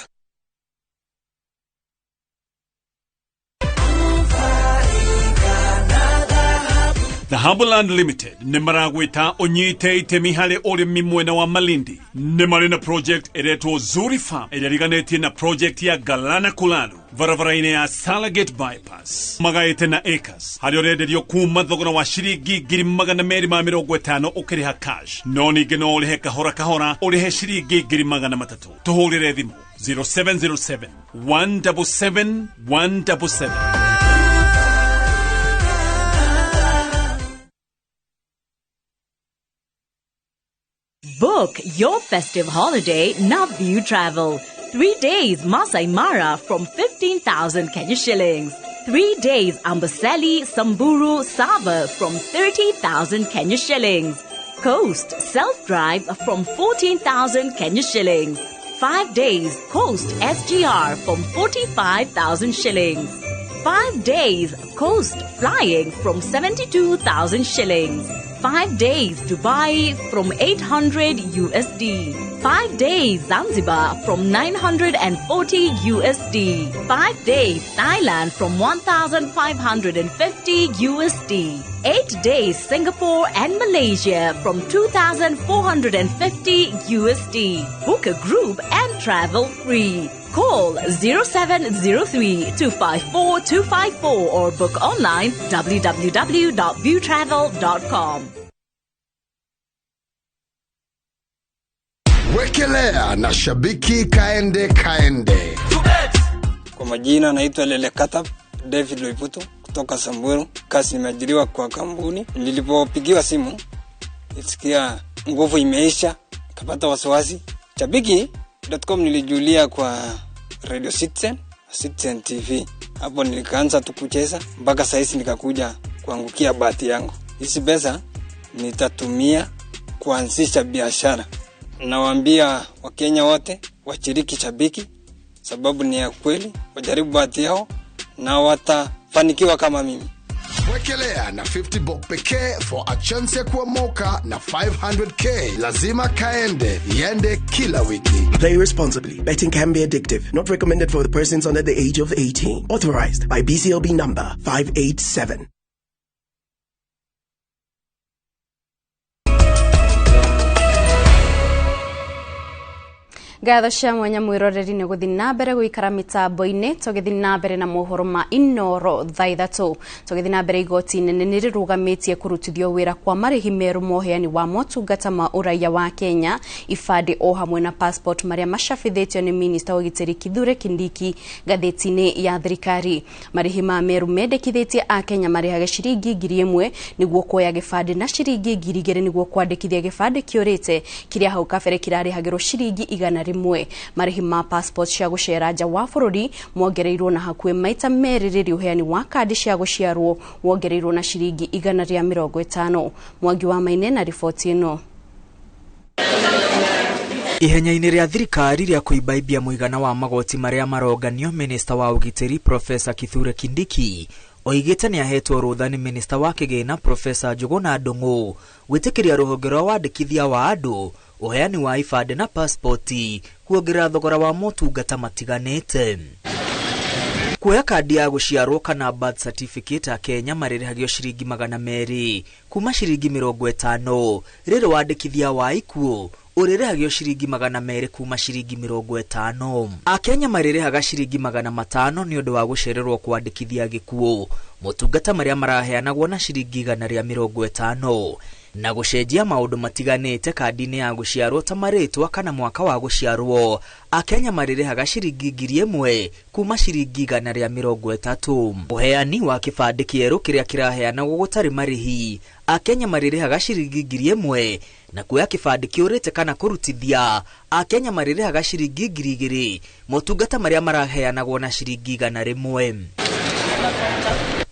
Dhahabuland Limited nĩ maragwĩta ũnyite itemi harĩ ũrĩmi mwena wa Malindi. Nĩ marĩ na project ĩretwo Zuri Farm ĩrĩa ĩriganĩtie na project ya Galana Kulalu barabara-inĩ ya Salagate Bypass, magaĩte na acres harĩa ũrenderio kuma thogora wa ciringi 250,000 ũkĩrĩha cash, no ningĩ no ũrĩhe kahora kahora ũrĩhe ciringi 300,000. Tũhũrĩre thimũ 0707 177 177. Book your festive holiday now View Travel. 3 days Masai Mara from 15,000 Kenya shillings. 3 days Amboseli, Samburu, Sava from 30,000 Kenya shillings. Coast self-drive from 14,000 Kenya shillings. 5 days Coast SGR from 45,000 shillings. 5 days Coast flying from 72,000 shillings. 5 days Dubai from 800 USD. 5 days Zanzibar from 940 USD. 5 days Thailand from 1,550 USD. 8 days Singapore and Malaysia from 2,450 USD. Book a group and travel free. Call 0703 254 254 or book online www.viewtravel.com. Wekelea na shabiki kaende kaende. Kwa majina naitwa Lele Katab David Loiputu kutoka Samburu. Kazi nimeajiriwa kwa kampuni. Nilipopigiwa simu nilisikia nguvu imeisha, kapata wasiwasi. Shabiki.com nilijulia kwa Radio Citizen, Citizen TV. Hapo nilikaanza tu kucheza mpaka saizi nikakuja kuangukia bahati yangu. Hizi pesa nitatumia kuanzisha biashara. Nawaambia Wakenya wote washiriki Shabiki sababu ni ya kweli, wajaribu bahati yao na watafanikiwa kama mimi. Wekelea na 50 bob pekee for a chance ya kuomoka na 500k. Lazima kaende, iende kila wiki. Play responsibly. Betting can be addictive. Not recommended for the persons under the age of 18. Authorized by BCLB number 587. Ngatho cia mwanya mwiroreri nĩ gũthiĩ na mbere gũikara mĩtambo-inĩ tũgĩthiĩ na mbere na mohoro ma Inoro thaa ithatũ. Tũgĩthiĩ na mbere, igoti nene nĩ rĩrũgamĩtie kũrutithio wĩra kwa marĩhi merũ ma ũheani wa motungata ma ũraiya wa Kenya, ibandĩ o hamwe na passport marĩa macabithĩtio nĩ minista wa ũgitĩri Kithure Kindiki ngathĩti-inĩ ya thirikari. Marĩhi ma merũ mendekithĩtie akenya marĩhage ciringi 1,000 nĩguo kuoya gĩbandĩ na ciringi 2,000 nĩguo kwandĩkithia gĩbandĩ kĩũrĩte kĩrĩa hau kabere kĩrarĩhagĩrwo ciringi 100. Marĩhi ma passport cia gũcera nja wa bũrũri mongereirwo na hakuhĩ maita merĩ rĩrĩa ũheani wa kandi cia gũciarwo wongereirwo na ciringi 150. Mwangi wa Maine na riboti ĩno. Ihenya-inĩ rĩa thirikari rĩa kũimbaibia mũigana wa magoti marĩa maronganio, minista wa ũgitĩri Profesa Kithure Kindiki oigĩte nĩ ahetwo rũtha nĩ minista wa kĩgĩna Profesa Njuguna Ndung'u gwĩtĩkĩria rũhonge rwa wandĩkithia wa andũ, ũheani wa ibandĩ na pasipoti kuongerera thogora wa motungata matiganĩte. Kuoya kandi ya gũciarwo kana birth certificate akenya marĩrĩhagio ciringi 200 kuma ciringi 50, rĩrĩ wandĩkithia wa ikuũ ũrĩrĩhagio ciringi 200 kuma ciringi 50. Akenya marĩrĩhaga ciringi 500 nĩ ũndũ wa gũcererwo kwandĩkithia gĩkuũ, motungata marĩa maraheanagwo na ciringi 150. Na gũcenjia maũndũ matiganĩte kandi-inĩ ya gũciarwo ta marĩtwa kana mwaka wa gũciarwo, Akenya marĩrĩhaga ciringi 1,000 kuma ciringi 130. Ũheani wa kĩbandĩ kĩerũ kĩrĩa kĩraheanagwo gũtarĩ marĩhi, Akenya marĩrĩhaga ciringi 1,000 na kuoya kĩbandĩ kĩũrĩte kana kũrutithia, Akenya marĩrĩhaga ciringi 2,000 motungata marĩa maraheanagwo na ciringi 100.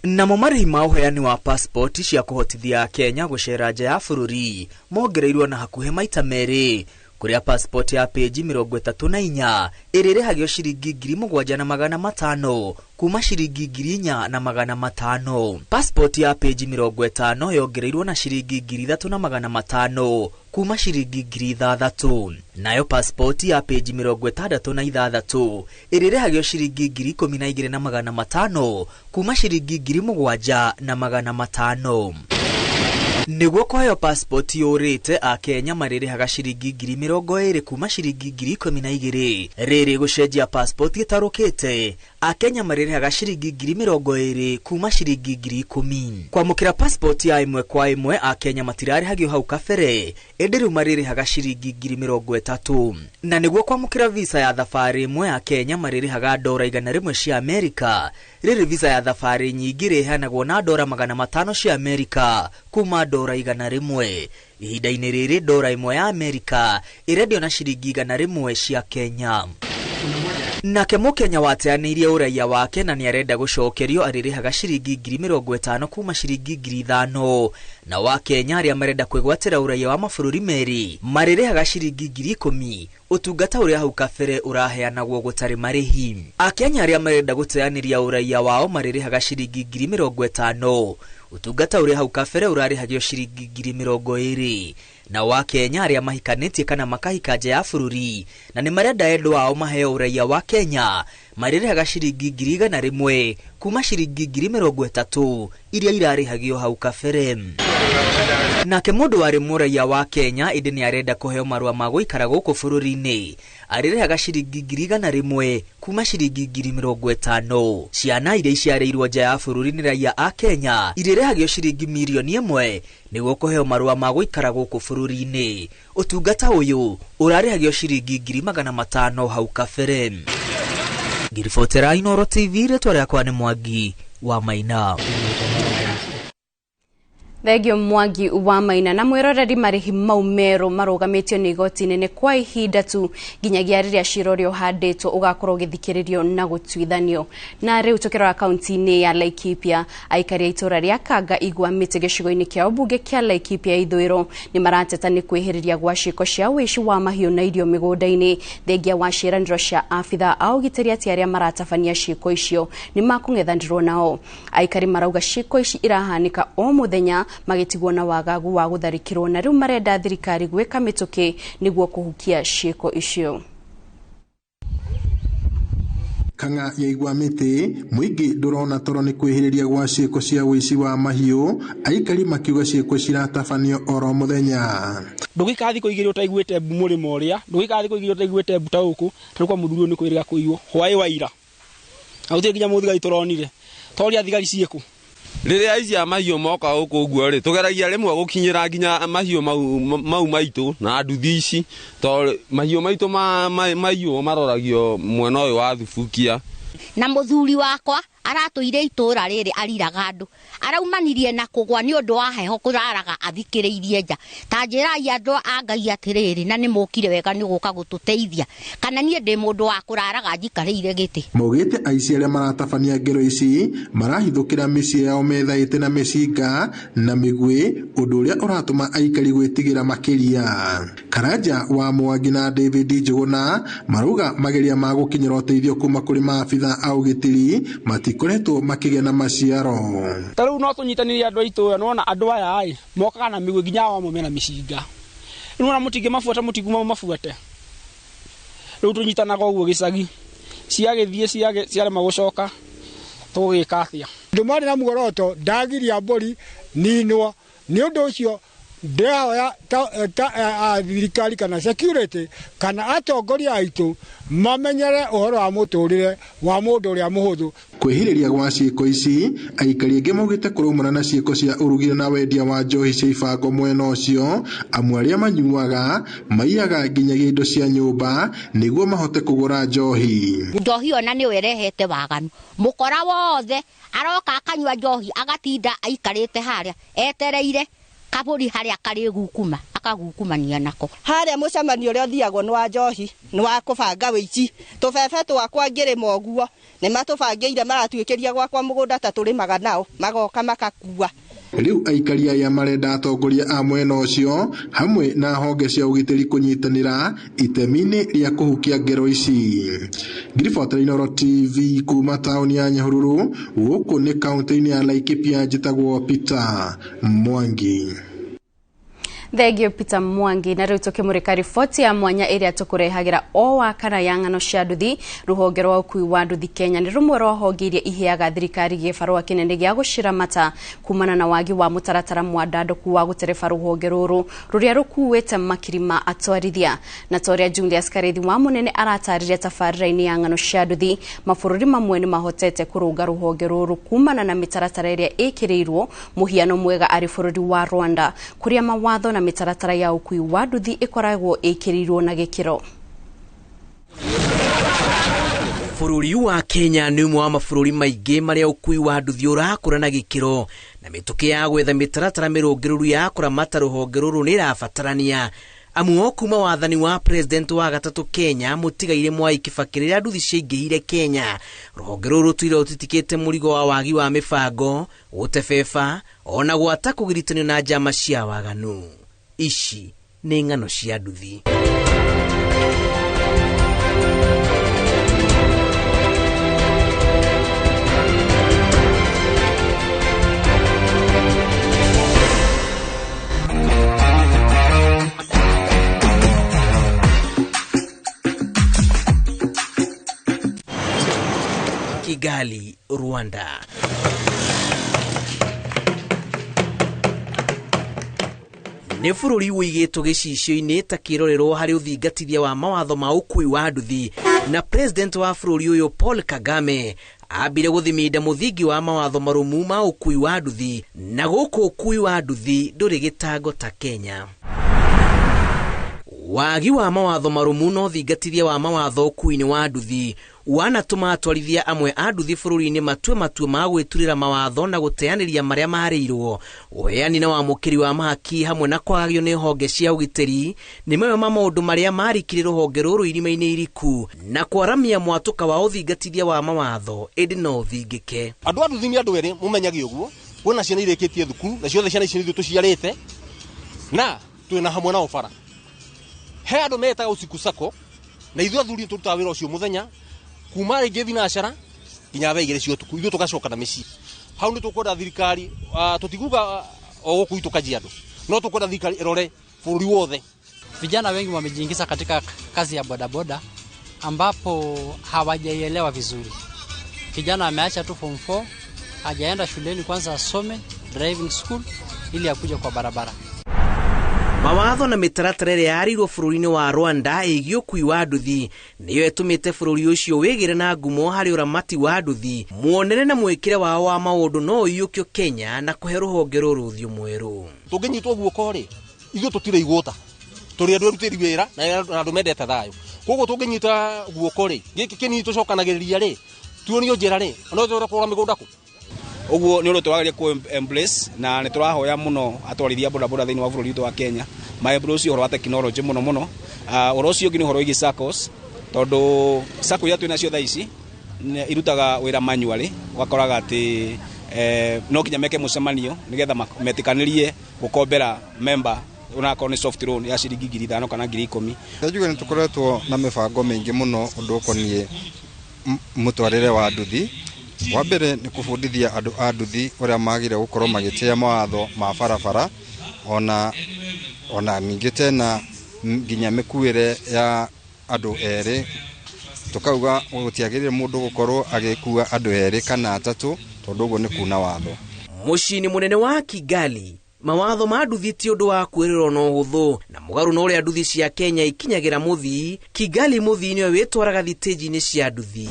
Namo marĩhi ma ũheani wa passport cia kũhotithia Akenya gũcera nja ya bũrũri mongereirwo na hakuhĩ maita 2, kũrĩa passport ya peji 34 ĩrĩrĩhagio ciringi 7,500 kuma ciringi 4,500. Passport ya peji 50 yongereirwo na ciringi 3,500 kuma ciringi 6,000. Nayo passport ya peji 66 ĩrĩrĩhagio ciringi 12,500 kuma ciringi 7,500. Nĩguo kũheo passport yũrĩte, Akenya marĩrĩhaga ciringi 20,000 kuma ciringi 12,000. Rĩrĩ gũcenjia passport ĩtarũkĩte, Akenya marĩrĩhaga ciringi 20,000 kuma ciringi 10,000. Kwamũkĩra passport ya ĩmwe kwa ĩmwe, Akenya matirarĩhagio hau kabere, ĩndĩ rĩu marĩrĩhaga ciringi 30,000. Na nĩguo kwamũkĩra visa ya thabarĩ ĩmwe, Akenya marĩrĩhaga ndora 100 cia Amerika. Rĩrĩ visa ya thabarĩ nyingĩ rĩheanagwo na ndora 500 cia Amerika kuma ndora 100. Ihinda-inĩ rĩrĩ ndora ĩmwe ya Amerika ĩrendio na ciringi 100 cia Kenya. Nake Mũkenya wateanĩirie ũraiya wake na nĩarenda gũcokerio arĩrĩhaga ciringi 50,000 kuma ciringi 5,000. Na wa Kenya arĩa marenda kwĩgwatĩra ũraiya wa mabũrũri merĩ marĩrĩhaga ciringi 10,000, ũtungata ũrĩa hau kabere ũraheanagwo gũtarĩ marĩhi. Akenya arĩa marenda gũteanĩria ũraiya wao marĩrĩhaga ciringi 50,000, ũtungata ũrĩa hau kabere ũrarĩhagio ciringi 20,000. Na wa Kenya arĩa mahikanĩtie kana makahika nja ya bũrũri na nĩ marenda endwa ao maheo ũraiya wa Kenya marĩrĩhaga ciringi 100,000 kuma ciringi 30,000 iria irarĩhagio hau kabere. Nake mũndũ warĩ mũraiya wa Kenya ĩndĩ nĩ arenda kũheo marũa ma gũikara gũkũ bũrũri-inĩ arĩrĩhaga ciringi 100,000 kuma ciringi 50,000. Ciana iria iciarĩirwo nja ya bũrũri nĩ raiya a Kenya irĩrĩhagio ciringi 1,000,000 nĩguo kũheo marũa ma gũikara gũkũ bũrũri-inĩ. Ũtungata ũyũ ũrarĩhagio ciringi 500,000 hau kabere. Ngiribotera Inooro TV, rĩtwa rĩakwa nĩ Mwangi wa Maina. Thengio Mwangi wa Maina. Na mwiroreri, marĩhi mau merũ marũgamĩtio nĩ igoti nene kwa ihinda tu nginyagia rĩrĩa cira ũrĩa ũhandĩtwo ũgakorwo ũgĩthikĩrĩrio na gũtuithanio. Na rĩu tũkĩrora kaunti-inĩ ya Laikipia, aikari a itũra rĩa Kanga Igwa Mĩtĩ gĩcigo-inĩ kĩa ũmbunge kĩa Laikipia ithũĩro nĩ marateta nĩ kwĩhĩrĩria gwa ciĩko cia ũici wa mahiũ na irio mĩgũnda-inĩ, thengia wa ciĩranĩro cia abithaa a ũgitĩri atĩ arĩa maratabania ciĩko icio nĩ makũng'ethanĩrwo nao. Aikari marauga ciĩko ici irahanĩka o mũthenya magĩtigwo na wagagu wa gũtharĩkĩrwo, na rĩu marenda thirikari gwĩka mĩtũkĩ nĩguo kũhukia ciĩko icio. Kang'a ya Igwa Mĩtĩ mũingĩ ndũrona toro nĩ kwĩhĩrĩria gwa ciĩko cia ũici wa mahiũ, aikari makiuga ciĩko ciratabanio oro mũthenya. Ndũgĩikara thikũ igĩrĩ ũtaiguĩte mbu mũrĩmo ũrĩa, ndũgĩikara thikũ igĩrĩ ũtaiguĩte mbu ta gũkũ, tarĩu kwa mũthuri ũyũ nĩ kwĩrĩga kũiywo hwaĩ wa ira. Na gũtirĩ nginya mũthigari tũronire, toria thigari ciĩkũ. Rĩrĩa aici a mahiũ moka gũkũ ũguo rĩ, tũgeragia rĩmwe gũkinyĩra nginya mahiũ mau maitũ na nduthi ici, tondũ mahiũ maitũ maiywo maroragio mwena ũyũ wa Thubukia. Na mũthuri wakwa aratũire itũra rĩrĩ ariraga andũ, araumanirie na kũgwa nĩ ũndũ wa heho kũraraga athikĩrĩirie nja. Ta njĩrai andũ a Ngai atĩrĩrĩ, na nĩ mũkire wega nĩ gũka gũtũteithia, kana niĩ ndĩ mũndũ wa kũraraga njikarĩire gĩtĩ. Maugĩte aici arĩa maratabania ngero ici marahithũkĩra mĩciĩ yao methaĩte na mĩcinga na mĩguĩ, ũndũ ũrĩa ũratũma aikari gwĩtigĩra makĩria. Karanja wa Mwangi na David Njuguna marauga mageria ma gũkinyĩra ũteithio kuma kũrĩ maabitha a ũgitĩri matikoretwo makĩgĩa na maciaro. Ta rĩu no tũnyitanĩre andũ a itũũra, nĩwona andũ aya ĩ mokaga na mĩguĩ nginya ao amwe mena mĩcinga, rĩu ona mũtingĩmabuata mũtinguma mabuate. Rĩu tũnyitanaga ũguo gĩcagi, ciagĩthiĩ ciarema gũcoka tũgũgĩka atĩa? Andũ marĩ na muoroto ndagiria mbũri ninwo, nĩ ũndũ ũcio Ndĩrahoya ta thirikari kana security kana atongoria aitũ mamenyere ũhoro wa mũtũrĩre wa mũndũ ũrĩa mũhũthũ. Kwĩhĩrĩria gwa ciĩko ici aikari aingĩ maugĩte kũraumana na ciĩko cia ũrugĩra na wendia wa njohi cia ibango mwena ũcio, amu arĩa manyuaga maiyaga nginyagia indo cia nyũmba nĩguo mahote kũgũra njohi. Njohi ona nĩyo ĩrehete waganu, mũkora wothe aroka akanyua njohi agatinda aikarĩte harĩa etereire kaburi haria kari gukuma akagukumania nako. Haria mucemanio uria uthiagwo ni wa njohi ni wa kubanga wici tubebe twakwa ngirima uguo ni matubangĩire maratuĩkĩria gwakwa mũgũnda ta tũrĩmaga nao magoka makakua. Rĩu aikari aya marenda atongoria a mwena ũcio hamwe na honge cia ũgitĩri kũnyitanĩra itemi-inĩ rĩa kũhukia ngero ici. Ngiribota Inooro TV kuma taũni ya Nyahururu, gũkũ nĩ kaũntĩ-inĩ ya Laikipia, njĩtagwo Peter Mwangi. Thengio Peter Mwangi. Na riu tukimurika riboti ya mwanya iria tukurehagira o wa kana ya ng'ano cia nduthi. Ruhonge rwa ukui wa nduthi Kenya ni rumwe rwa honge iria iheaga thirikari gibarua kinene gia guciramata kumana na wagi wa mutaratara mwandanduku wa gutereba ruhonge ruru ruria rukuite makiri ma atwarithia. Na toria Julius Karithi wa munene aratariria tabarira-ini ya ng'ano cia nduthi, mabururi mamwe ni mahotete kurunga ruhonge ruru kumana na mitaratara iria ikirirwo muhiano mwega ari bururi wa Rwanda kuria mawatho na mitaratara ya ukui wa nduthi ikoragwo ikirirwo na gikiro. Bũrũri wa Kenya nĩ ũmwe wa mabũrũri maingĩ marĩa ũkui wa nduthi ũrakũra na gĩkĩro, na mĩtũkĩ ya gwetha mĩtaratara mĩrũngĩrĩru ya kũramata rũhonge rũrũ nĩ ĩrabatarania. Amu o kuma wathani wa president wa gatatũ Kenya mũtigaire Mwai Kibaki rĩrĩa nduthi ciaingĩhire Kenya, rũhonge rũrũ rũtũire rũtitikĩte mũrigo wa wagi wa mĩbango, gũtebeba ona gwata kũgiritanio na njama cia waganu. Ici nĩ ng'ano cia nduthi. Kigali, Rwanda. Nĩ bũrũri ũigĩtwo gĩcicio-inĩ ta kĩrorerwo harĩ ũthingatithia wa mawatho ma ũkui wa nduthi, na president wa bũrũri ũyũ Paul Kagame ambire gũthiminda mũthingi wa mawatho marũmu ma ũkui wa nduthi, na gũkũ ũkui wa nduthi ndũrĩ gĩtango ta Kenya. Wagi wa mawatho marũmu na ũthingatithia wa mawatho ũkui-inĩ wa nduthi wanatũma atwarithia amwe a nduthi bũrũri-inĩ matue matua ma gwĩturĩra mawatho na gũteanĩria marĩa marĩirwo. Ũheani na wamũkĩri wa mahaki hamwe na kwagagio nĩ honge cia ũgitĩri nĩ mamwe ma maũndũ marĩa marikire rũhonge rũrũ irima-inĩ iriku na kwaramia mwatũka wa ũthingatithia wa mawatho, ĩndĩ no ũthingĩke. Andũ a nduthi nĩ andũ erĩ mũmenyage ũguo, kwĩna ciana irĩkĩtie thukuru na ciothe ciana ici nĩ ithuĩ tũciarĩte na twĩna hamwe nao bara. He andũ metaga usiku sako na ithuĩ athuri tũrutaga wĩra ũcio mũthenya kuma rĩngĩ thinacara nginya thaa 2 cia ũtukũ, ithuĩ tũgacoka na mĩciĩ. Hau nĩ tũkwenda thirikari, tũtiguga o gũkũ gwitũ Kajiado, no tũkwenda thirikari ĩrore bũrũri wothe. Vijana wengi wamejiingiza katika kazi ya bodaboda ambapo hawajaielewa vizuri. Kijana ameacha tu form 4, hajaenda shuleni kwanza asome driving school ili akuje kwa barabara. Mawatho na mĩtaratara ĩrĩa yarĩirwo bũrũri-inĩ wa Rwanda ĩgiĩ ũkui wa nduthi nĩyo ĩtũmĩte bũrũri ũcio wĩgĩre na ngumo harĩ ũramati wa nduthi. Muonere na mwĩkĩre wao wa maũndũ no ũiyũkio Kenya na kũhe rũhonge rũrũ ũthiũ mwerũ. Tũngĩnyitwo guoko rĩ, ithuĩ tũtirĩ igũta, tũrĩ andũ erutĩri wĩra na andũ mendete thayũ. Koguo tũngĩnyita guoko rĩ, gĩkĩ kĩnini tũcokanagĩrĩria rĩ, tuonio njĩra rĩ, no tũhote kũgũra mĩgũnda kũ. Ũguo nĩ ũndũ tũrageria kũ embrace na nĩ tũrahoya mũno atwarithia bodaboda thĩinĩ wa bũrũri witũ wa Kenya ma embrace ũhoro wa technology mũno mũno. Ũhoro ũcio ũngĩ nĩ ũhoro wĩgiĩ SACCOs, tondũ SACCO iria twĩ nacio thaa ici irutaga wĩra manually, ũgakoraga atĩ no nginya meke mũcemanio nĩgetha metĩkanĩrie gũkombera member onakorwo nĩ soft loan ya ciringi 5,000 kana 10,000. Njuge nĩ tũkoretwo na mĩbango mĩingĩ mũno ũndũ ũkoniĩ mũtwarĩre wa nduthi. Wa mbere nĩ kũbundithia andũ a nduthi ũrĩa magĩrĩire gũkorwo magĩtĩa mawatho ma barabara, ona ningĩ tena nginya mĩkuĩre ya andũ erĩ. Tũkauga gũtiagĩrĩire mũndũ gũkorwo agĩkua andũ erĩ kana atatũ, tondũ ũguo nĩ kuna watho. Mũciĩ-inĩ mũnene wa Kigali, Mawatho ma nduthi ti ũndũ wa kwĩrĩrwo na ũhũthũ, na mũgarũ na ũrĩa nduthi cia Kenya ikinyagĩra mũthii, Kigali mũthii nĩwe wĩtwaraga thitĩnji-inĩ cia nduthi.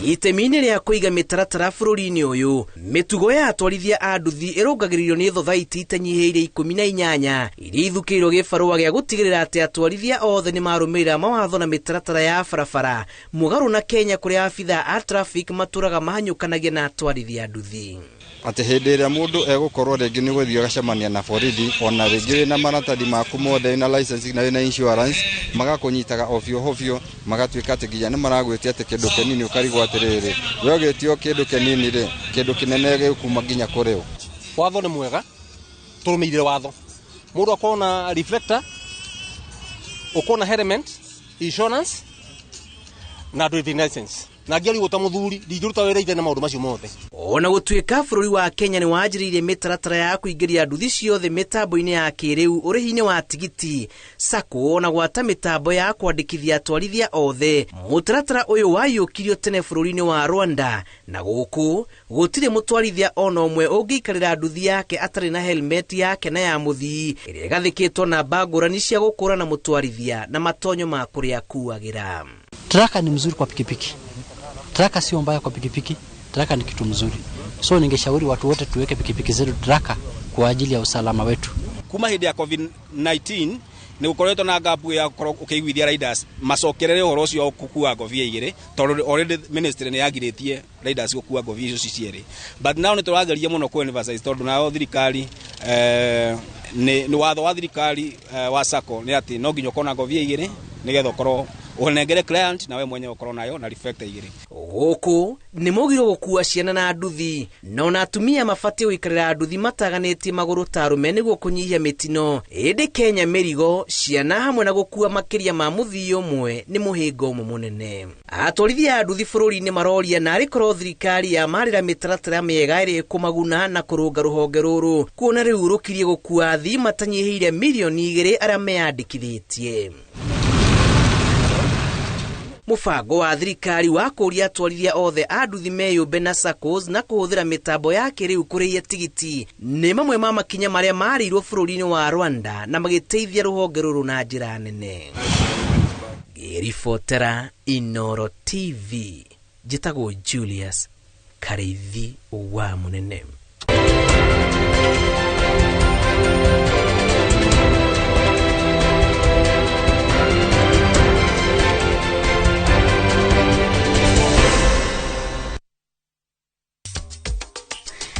Itemi-inĩ rĩa kũiga mĩtaratara bũrũri-inĩ ũyũ, mĩtugo ya atwarithia a nduthi ĩrũngagĩrĩrio nĩ thothaiti itanyihĩire 18 iria ithukĩirwo gĩbarũa gĩa gũtigĩrĩra atĩ atwarithia othe nĩmarũmĩrĩra mawatho na mĩtaratara ya barabara, mũgarũ na Kenya kũrĩa abithaa a traffic matũraga mahanyũkanagia na atwarithia a nduthi. Atĩ hĩndĩ ĩrĩa mũndũ egũkorwo rĩngĩ nĩ gũthiĩ agacemania na borithi, ona rĩngĩ wĩna maratathi maku mothe, wĩna license na wĩna insurance, magakũnyitaga ovyo ovyo, magatuĩka atĩ nginya nĩ maragwĩtia atĩ kĩndũ kĩnini, ũkarigwo atĩrĩrĩ, we ũgĩtio kĩndũ kĩnini rĩ, kĩndũ kĩnene gĩkuma nginya kũrĩ ũ. Watho nĩ mwega, tũrũmĩrĩre watho. Mũndũ akorwo na reflector, ũkorwo na helmet, insurance na driving license. Na ngĩarigwo ta mũthuri ndingĩruta wĩra ithe na maũndũ macio mothe. Ona gũtuĩka bũrũri wa Kenya nĩ wanjĩrĩirie mĩtaratara ya kũingĩria nduthi ciothe mĩtambo-inĩ ya kĩrĩu ũrĩhi-inĩ wa tigiti, SACCO na gwata mĩtambo ya kwandĩkithia atwarithia othe, mũtaratara ũyũ waiyũkirio tene bũrũri-inĩ wa Rwanda, na gũkũ gũtirĩ mũtwarithia ona ũmwe ũngĩikarĩra nduthi yake atarĩ na helmet yake na ya mũthii ĩrĩa ĩgathĩkĩtwo namba ngũrani cia gũkũrana mũtwarithia na matonyo ma kũrĩa akuagĩra. Traka ni mzuri kwa pikipiki. Traka sio mbaya kwa pikipiki, traka ni kitu mzuri. So ningeshauri watu wote tuweke pikipiki zetu traka kwa ajili ya usalama wetu. Kuma hĩndĩ ya COVID-19 nĩ gũkoretwo na gap ya gũkorwo ũkĩiguithia riders macokerere ũhoro ũcio wa gũkua ngobia igĩrĩ, tondũ already ministry nĩ yagirĩtie riders gũkua ngobia icio ci cierĩ. But now nĩ tũrageria mũno kũ emphasize, tondũ nayo thirikari nĩ watho wa thirikari wa SACCO nĩ atĩ no nginya ũkorwo na ngobia igĩrĩ nĩgetha ũkorwo ũnengere client na we mwenyewe ũkorwo nayo na reflector igĩrĩ. Gũkũ nĩ mũgiro gũkua ciana na nduthi, no na atumia mabatiĩ gũikarĩra nduthi mataganĩtie magũrũ ta arũme nĩguo kũnyihia mĩtino. Ĩndĩ Kenya mĩrigo, ciana hamwe na gũkua makĩria ma mũthii ũmwe nĩ mũhĩnga ũmwe mũnene. Atwarithia a nduthi bũrũri-inĩ maroria narĩ korwo thirikari yamarĩra mĩtaratara mĩega ĩrĩa ĩkũmaguna na kũrũnga rũhonge rũrũ, kuona rĩu rũkirie gũkua athii matanyihĩire mirioni 2 arĩa meyandĩkithĩtie. Mũbango wa thirikari wa kũũria atwarithia othe a nduthi meyũmbe na SACCOs na kũhũthĩra mĩtambo ya kĩrĩu kũrĩhia tigiti nĩ mamwe ma makinya marĩa marĩirwo bũrũri-inĩ wa Rwanda na magĩteithia rũhonge rũrũ na njĩra nene. Ngĩribotera Inoro TV, njĩtagwo Julius Karĩithi wa Mũnene.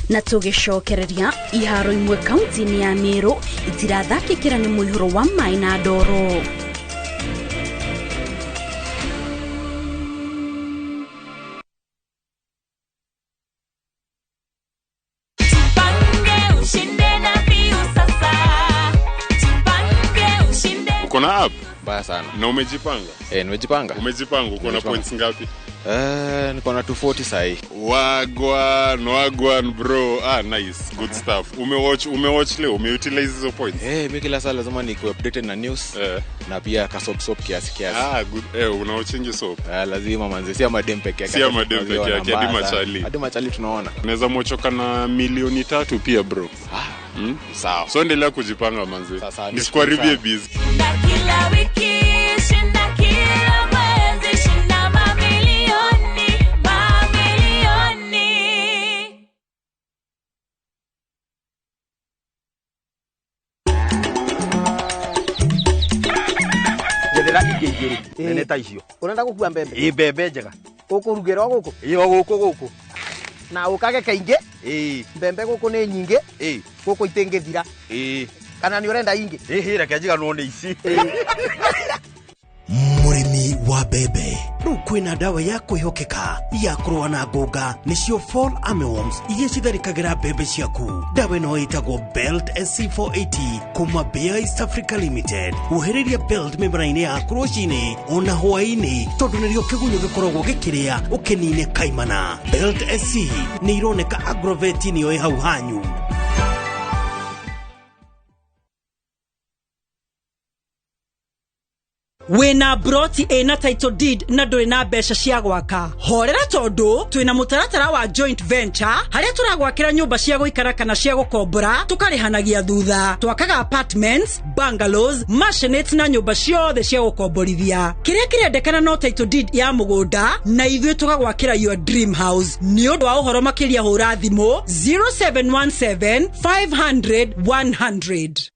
Na tũgĩcokereria iharo imwe kaunti-inĩ ya Meru itirathakĩkĩra nĩ mũihũro wa maĩ na ndoro. Uko na app? Mbaya sana. Na umejipanga? Nimejipanga. Umejipanga, uko na points ngapi? Niko na 240 sahi. Wagwan, wagwan bro. Nice. Good stuff. Umewatch leo, umeutilize hizo points. Mimi kila saa lazima niko updated na news na pia ka soap kiasi kiasi. Good. Unawatchingi soap? Lazima manze, si madem peke yake. Si madem peke yake, hadi machali. Hadi machali tunaona. Unaweza mochoka na milioni 3 pia bro. Sawa. So endelea kujipanga manze. Nisikuharibie busy. Kila wiki shinda kila mwezi shinda mamilioni mamilioni. Njethera ingĩ igĩrĩ nene ta icio. Ũrenda gũkua mbembe? Ĩ mbembe njega. Ũkũrugĩra o gũkũ? Ĩ o gũkũ gũkũ. Na ũkage kaingĩ? Ĩ. Mbembe gũkũ nĩ nyingĩ? Ĩ. Gũkũ itingĩthira? Ĩ. Kana nĩ ũrenda ingĩ? Ĩ reke njiganwo nĩ ici. Mũrĩmi wa mbembe, rĩu kwĩna ndawa ya kwĩhokeka ya kũrũa na ngũnga, nĩcio Fall Armyworms iria citharĩkagĩra mbembe ciaku. Ndawa ĩno ĩtagwo Belt SC480 kuma Bayer East Africa Limited. Wohereria Belt mĩmera-inĩ yaku rũcinĩ ona hwaĩ-inĩ, tondũ nĩrĩo kĩgunyũ gĩkoragwo gĩkĩrĩa ũkĩnine kaimana. Belt SC nĩ ironeka Agrovet nĩyo ĩ hau hanyu. Wĩna broti ĩna title deed na ndũrĩ na mbeca cia gwaka. Horera tondũ twĩna mũtaratara wa joint venture harĩa tũragwakĩra nyũmba cia gũikara kana cia gũkombora tũkarĩhanagia thutha. Twakaga apartments, bungalows, mansionates na nyũmba ciothe cia gũkomborithia. Kĩrĩa kĩrendekana no title deed ya mũgũnda na ithuĩ tũgagwakĩra your dream house. Nĩ ũndũ wa ũhoro makĩria hũra thimũ 0717 500 100.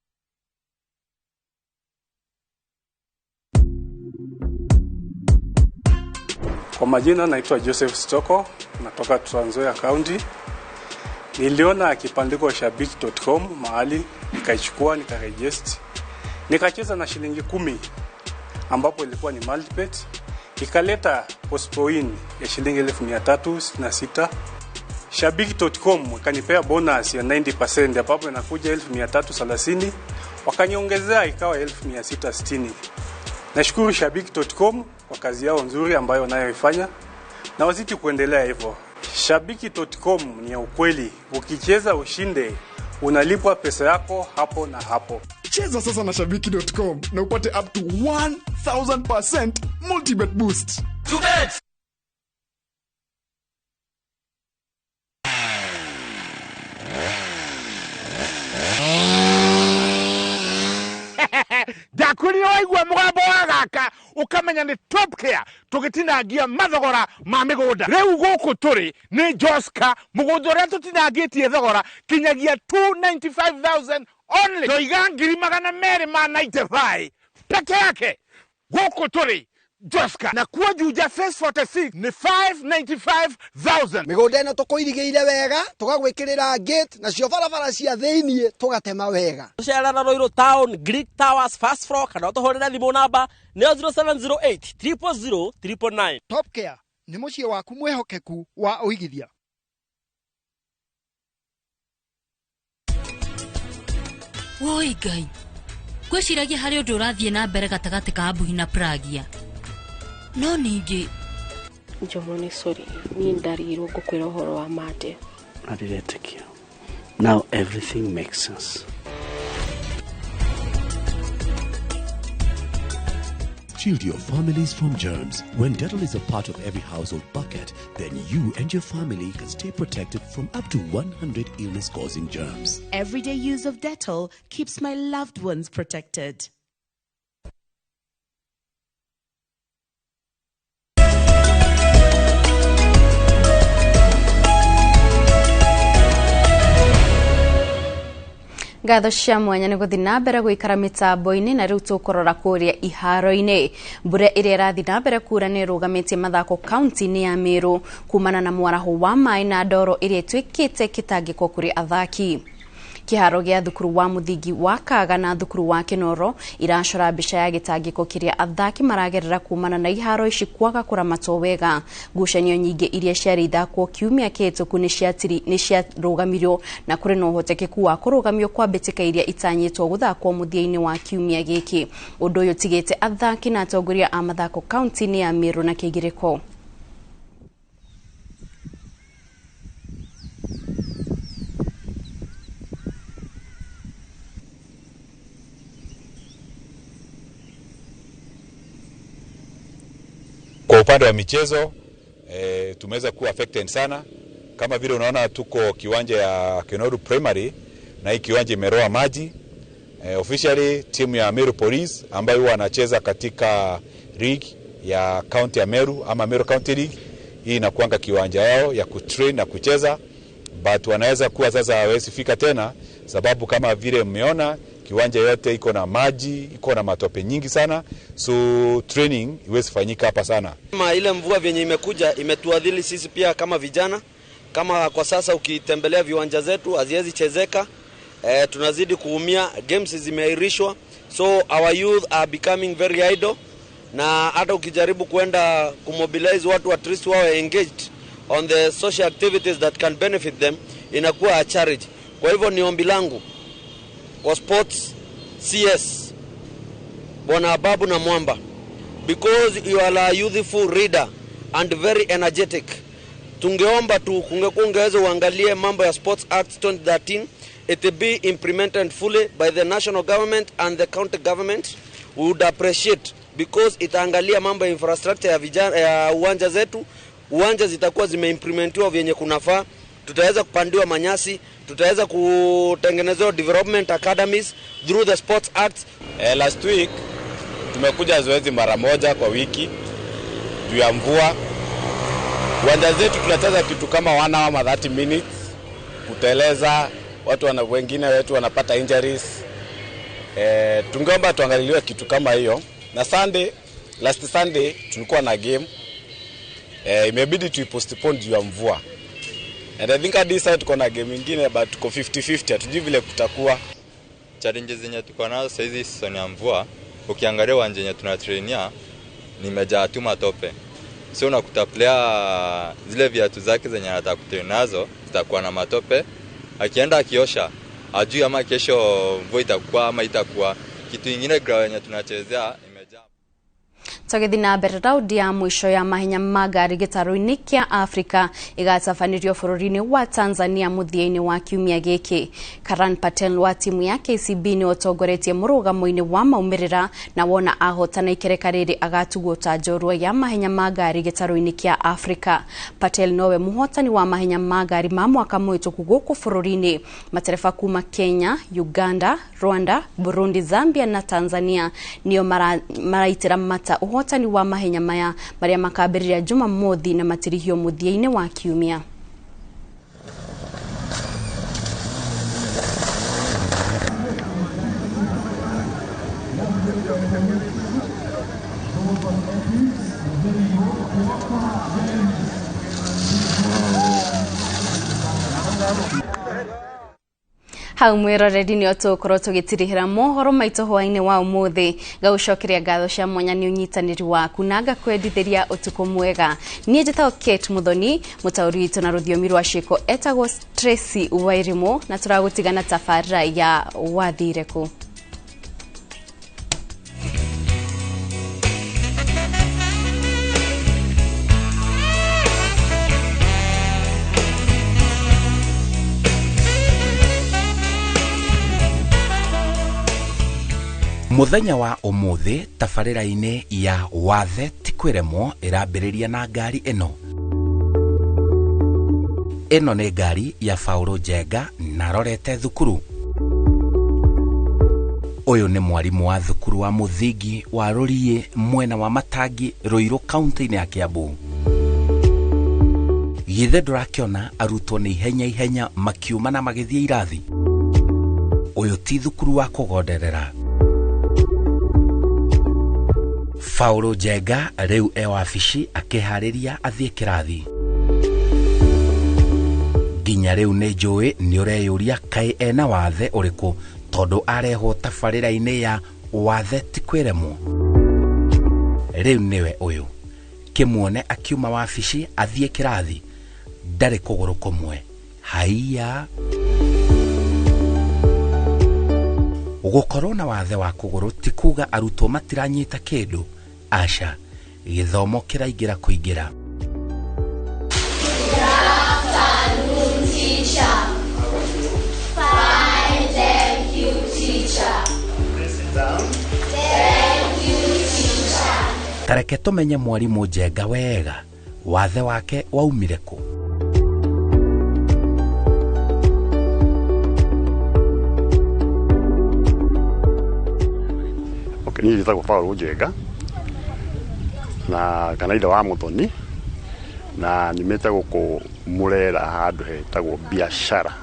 Kwa majina naitwa Joseph Stoko, natoka Trans Nzoia County. Niliona kibandiko shabiki.com mahali, nikaichukua, nikaregister. Nikacheza na shilingi 10 ambapo ilikuwa ni multibet. Ikaleta postpoin ya shilingi 1366. Shabiki.com ikanipea bonus ya 90% ambapo inakuja 1330, wakaniongezea ikawa 1660. Nashukuru Shabiki.com kwa kazi yao nzuri ambayo wanayoifanya na wazidi kuendelea hivyo. Shabiki.com ni ya ukweli, ukicheza ushinde, unalipwa pesa yako hapo na hapo. Cheza sasa na Shabiki.com na upate up to 1000% multibet boost. To bet. Ndakwĩrire waigua mũgambo wa gaka ũkamenya nĩ Top Care tũgĩtinangia mathogora ma mĩgũnda. Rĩu gũkũ tũrĩ nĩ Joska, mũgũnda ũrĩa tũtinangĩtie thogora kinyagia 295,000 only. Ndoiga 295 peke yake. Gũkũ tũrĩ Joska na kuo Juja Phase 46 nĩ 595,000. Mĩgũnda ĩno tũkũirigĩire wega, tũgagwĩkĩrĩra gate nacio barabara cia thĩiniĩ tũgatema wega. Tũcerera Ruiru Town, Greek Towers, first floor, kana ũtũhũrĩre thimũ namba nĩyo 0708 000 999. Top Care nĩ mũciĩ waku mwĩhokeku wa ũigithia. Woi Ngai, ngwĩciragia harĩ ũndũ ũrathiĩ na mbere gatagatĩ ka Abuhi na Pragia. No ningĩ Njomo nĩ sorry, niĩ ndarigirwo ngũkwĩra ũhoro wa mate. Ndiretĩkia. Now everything makes sense. Shield your families from germs. When Dettol is a part of every household bucket, then you and your family can stay protected from up to 100 illness-causing germs. Everyday use of Dettol keeps my loved ones protected. Ngatho cia mwanya nĩ gũthiĩ na mbere gũikara mĩtambo-inĩ na rĩu tũkũrora kũrĩa iharo-inĩ. Mbura ĩrĩa ĩrathiĩ na mbere kura nĩ ĩrũgamĩtie mathako kaunti-inĩ ya Meru kumana na mwaraho wa maĩ na ndoro ĩrĩa ĩtuĩkĩte kĩtangĩko kũrĩ athaki. Kĩharo gĩa thukuru wa mũthingi wa Kaga na thukuru wa Kinoro iracora mbica ya gĩtangĩko kĩrĩa athaki maragerera kumana na iharo ici kwaga kũramatwo wega. Ngucanio nyingĩ iria ciarĩ ithakwo kiumia kĩhĩtũku nĩ ciarũgamirio na kũrĩ na ũhotekeku wa kũrũgamio kwa mbĩtĩka iria itanyĩtwo gũthakwo mũthia-inĩ wa kiumia gĩkĩ. Ũndũ ũyũ ũtigĩte athaki na atongoria a mathako kaunti-inĩ ya Meru na kĩgirĩko. Kwa upande wa michezo tumeweza kuwa affected sana. Kama vile unaona tuko kiwanja ya Kenoru Primary na hii kiwanja imeroa maji. Officially timu ya Meru Police ambayo huwa wanacheza katika league ya county ya Meru ama Meru County League, hii inakuanga kiwanja yao ya kutrain na kucheza, but wanaweza kuwa sasa hawezi fika tena sababu kama vile mmeona kiwanja yote iko na maji, iko na matope nyingi sana, so training iwezi fanyika hapa sana. Kama ile mvua vyenye imekuja imetuadhili sisi pia kama vijana. Kama kwa sasa ukitembelea viwanja zetu haziwezi chezeka, tunazidi kuumia, games zimeahirishwa, so our youth are becoming very idle. Na hata ukijaribu kuenda kumobilize watu at least wawe engaged on the social activities that can benefit them, inakuwa a charity. Kwa hivyo ni ombi langu kwa sports CS Bwana Babu na Mwamba, because you are a youthful reader and very energetic, tungeomba tu kungeweza uangalie mambo ya Sports Act 2013, it be implemented fully by the national government and the county government. We would appreciate because itaangalia mambo ya infrastructure ya vijana, ya uwanja zetu. Uwanja zitakuwa zimeimplementiwa vyenye kunafaa, tutaweza kupandiwa manyasi, tutaweza kutengenezewa development academies through the Sports Act. Last week tumekuja zoezi mara moja kwa wiki juu ya mvua. Uwanja zetu tunacheza kitu kama 1 hour ama 30 minutes kuteleza, watu wengine wetu wanapata injuries. Tungeomba tuangaliliwe kitu kama hiyo. Na Sunday, last Sunday tulikuwa na game. Imebidi tuipostpone juu ya mvua. And I think hadi sasa tuko na game nyingine but tuko 50-50, hatujui vile kutakuwa. Challenges zenye tuko nazo sasa hizi season ya mvua, ukiangalia uwanja yenye tunatrainia nimejaa tu matope. So unakuta player zile viatu zake zenye anataka kutrain nazo zitakuwa na matope. Akienda akiosha, ajui ama kesho mvua itakuwa ama itakuwa. Kitu kingine ground yenye tunachezea imejaa. Tũgĩthiĩ na mbere, raundi ya mũico ya mahenya ma ngari gĩtarũ-inĩ kĩa Afrika ĩgatabanĩrio bũrũri-inĩ wa Tanzania mũthia-inĩ wa kiumia gĩkĩ. Karan Patel wa timu ya KCB nĩwe ũtongoretie mũrũgamo-inĩ wa maumĩrĩra na wona ahotana ikereka rĩrĩ agatugwo ta njorua ya mahenya ma ngari gĩtarũ-inĩ kĩa Afrika. Patel nowe mũhotani wa mahenya ma ngari ma mwaka mũhĩtũku gũkũ bũrũri-inĩ. Matereba kuma Kenya, Uganda, Rwanda, Burundi, Zambia na Tanzania nĩo maraitĩra mata ũhotani wa mahenya maya marĩa makambĩrĩria Jumamothi na matirihio mũthia-inĩ wa kiumia. Hau mwiroreri nĩ tũgũkorwo tũgĩtirihĩra mohoro maitũ hwaĩ-inĩ wa ũmũthĩ. Ngagũcokeria ngatho cia mwanya nĩ ũnyitanĩri waku na ngakwendithĩria ũtukũ mwega. Niĩ njĩtagwo Kate Muthoni, mũtaũri witũ na rũthiomi rwa ciĩko etagwo Tracy Wairimu, na tũragũtigana tabarĩra ya Wathire Kũ. Muthenya wa umuthi tabarĩra-inĩ ya Wathe ti kwĩremwo ĩrambĩrĩria na ngari ĩno. Ĩno nĩ ngari ya Paul Njenga na arorete thukuru. Ũyũ nĩ mwarimũ wa thukuru wa mũthingi wa Rũriĩ mwena wa Matangi, Ruiru kaunti-inĩ ya Kiambu. Githĩ ndũrakĩona arutwo nĩ ihenya ihenya makiuma na magĩthiĩ irathi? Ũyũ ti thukuru wa kũgonderera. Paul Njenga rĩu e wabici akĩharĩria athiĩ kĩrathi. Nginya rĩu nĩ njũĩ nĩ ũreyũria kaĩ ena wathe ũrĩkũ tondũ arehwo tabarĩra-inĩ ya Wathe ti kwĩremwo. Rĩu nĩwe ũyũ kĩmuone akiuma wabici athiĩ kĩrathi, ndarĩ kũgũrũ kũmwe. Haiya! Gũkorwo na wathe wa kũgũrũ ti kuga arutwo matiranyita kĩndũ. Aca, gĩthomo kĩraingĩra kũingĩra. Tareke tũmenye mwarimũ Njenga wega wathe wake waumire kũ. Niĩ njĩtagwo Paul Njenga na kana ithe wa Muthoni na nyumĩte gũkũ Murera handũ hetagwo Biashara.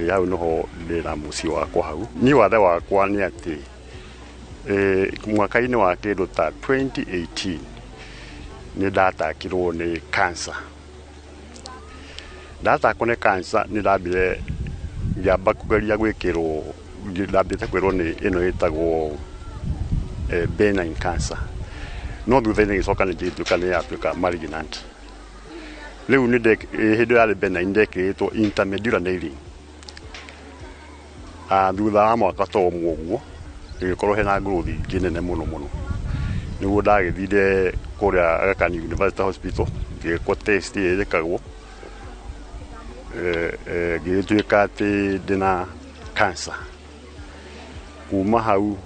Hau nĩho ndĩna mũciĩ wakwa hau. Niĩ wathe wakwa nĩ atĩ mwaka-inĩ wa kĩndũ ta 2018 nĩ ndatakirwo nĩ cancer. Ndatakwo nĩ cancer nĩ ndambire ngĩamba kũgeria gwĩkĩrwo, ndambĩte kwĩrwo nĩ ĩno ĩtagwo benign cancer. No thutha-inĩ gĩcoka nĩ gĩtuĩka nĩ yatuĩka malignant. Rĩu nĩ hĩndĩ yarĩ benign ndekĩrĩtwo intermedullary nailing. Thutha wa mwaka ta ũmwe ũguo ĩgĩkorwo hena growth ingĩ nene mũno mũno. Nĩguo ndagĩthire kũrĩa Aga Khan University Hospital ngĩkwo test ĩrĩa ĩkagwo, ngĩgĩtuĩka atĩ ndĩna cancer. Kuma hau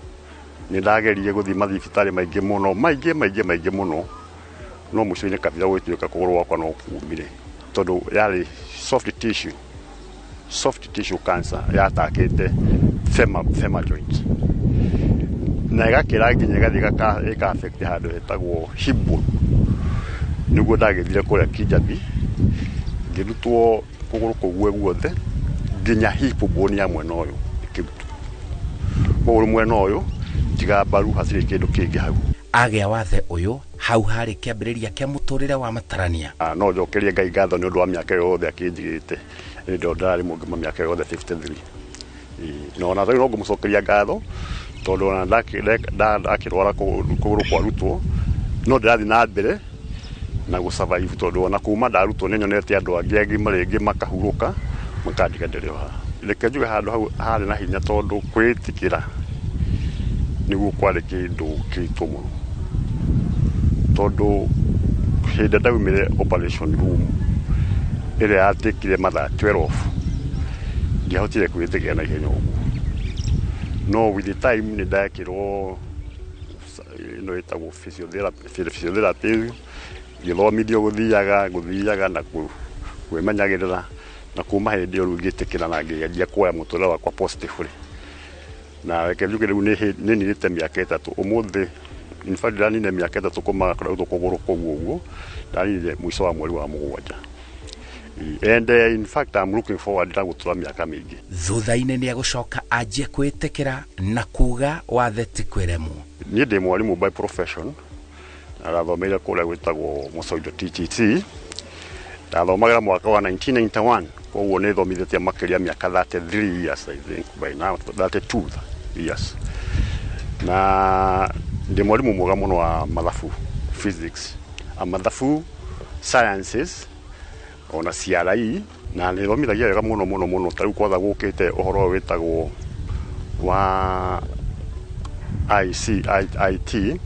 Nĩ ndageririe gũthiĩ mathibitarĩ maingĩ mũno, maingĩ maingĩ maingĩ mũno, no mũico-inĩ kabira gũgĩtuĩka kũgũrũ gwakwa no kumire, tondũ yarĩ soft tissue cancer yatakĩte femur joint na ĩgakĩra nginya ĩgathiĩ ĩka affect handũ hetagwo hip bone. Nĩguo ndagĩthire kũrĩa Kijabi, ngĩrutwo kũgũrũ kũu guothe nginya hip bone ya mwena ũyũ ĩkĩrutwo. Kũgũrũ mwena ũyũ tiga mbaru hatirĩ kĩndũ kĩngĩ hau. Agĩa wathe ũyũ, hau harĩ kĩambĩrĩria kĩa mũtũrĩre wa matarania. Ah, no njokerie Ngai ngatho nĩ ũndũ wa mĩaka yothe akĩnjigĩte. Hĩndĩ ĩyo ndarĩ mũgima mĩaka yothe 53. Ĩĩ, na ona rĩu no ngũmũcokeria ngatho, tondũ ona ndakĩrwara kũgũrũ kwarutwo, no ndĩrathiĩ na mbere na gũ survive, tondũ ona kuma ndarutwo nĩ nyonete andũ angĩ agima rĩngĩ makahurũka makandiga ndĩrĩ o haha. Reke njuge handũ hau harĩ na hinya, tondũ kwĩĩtĩkĩra nĩguo kwarĩ kĩndũ kĩritũ mũno, tondũ hĩndĩ ndaumire operation room ĩrĩa yatĩkire mathaa 12, ndiahotire kwĩĩtĩkĩra na ihenya ũguo. No with the time nĩ ndekĩrwo ĩno ĩtagwo physiotherapy, ngĩthomithio gũthiaga na kwĩmenyagĩrĩra, na kuma hĩndĩ ĩyo rĩu ngĩtĩkĩra na ngĩanjia kuoya mũtũrĩre wakwa positively. Na reke njuge rĩu nĩ ninĩte mĩaka 3 ũmũthĩ. In fact, ndĩraninire mĩaka 3 kuma kũrutwo kũgũrũ kũu ũguo, ndaninire mũico wa mweri wa mũgwanja. And in fact, I'm looking forward na gũtũra mĩaka mĩingĩ. Thutha-inĩ nĩ egũcoka anjie kwĩĩtĩkĩra na kuga wathe ti kwĩremwo. Niĩ ndĩ mwarimũ by profession, na ndathomeire kũrĩa gwĩtagwo Mosoido TTC. Ndathomagĩra mwaka wa 1991, koguo nĩ thomithĩtie makĩria mĩaka 33 years, I think by now 32 years. Na ndĩ mwarimũ mwega mũno wa mathabu, physics, a mathabu, sciences, ona CRE, na nĩ thomithagia wega mũno mũno mũno. Ta rĩu kwatha gũkĩte ũhoro ũyũ wĩtagwo wa IC, IT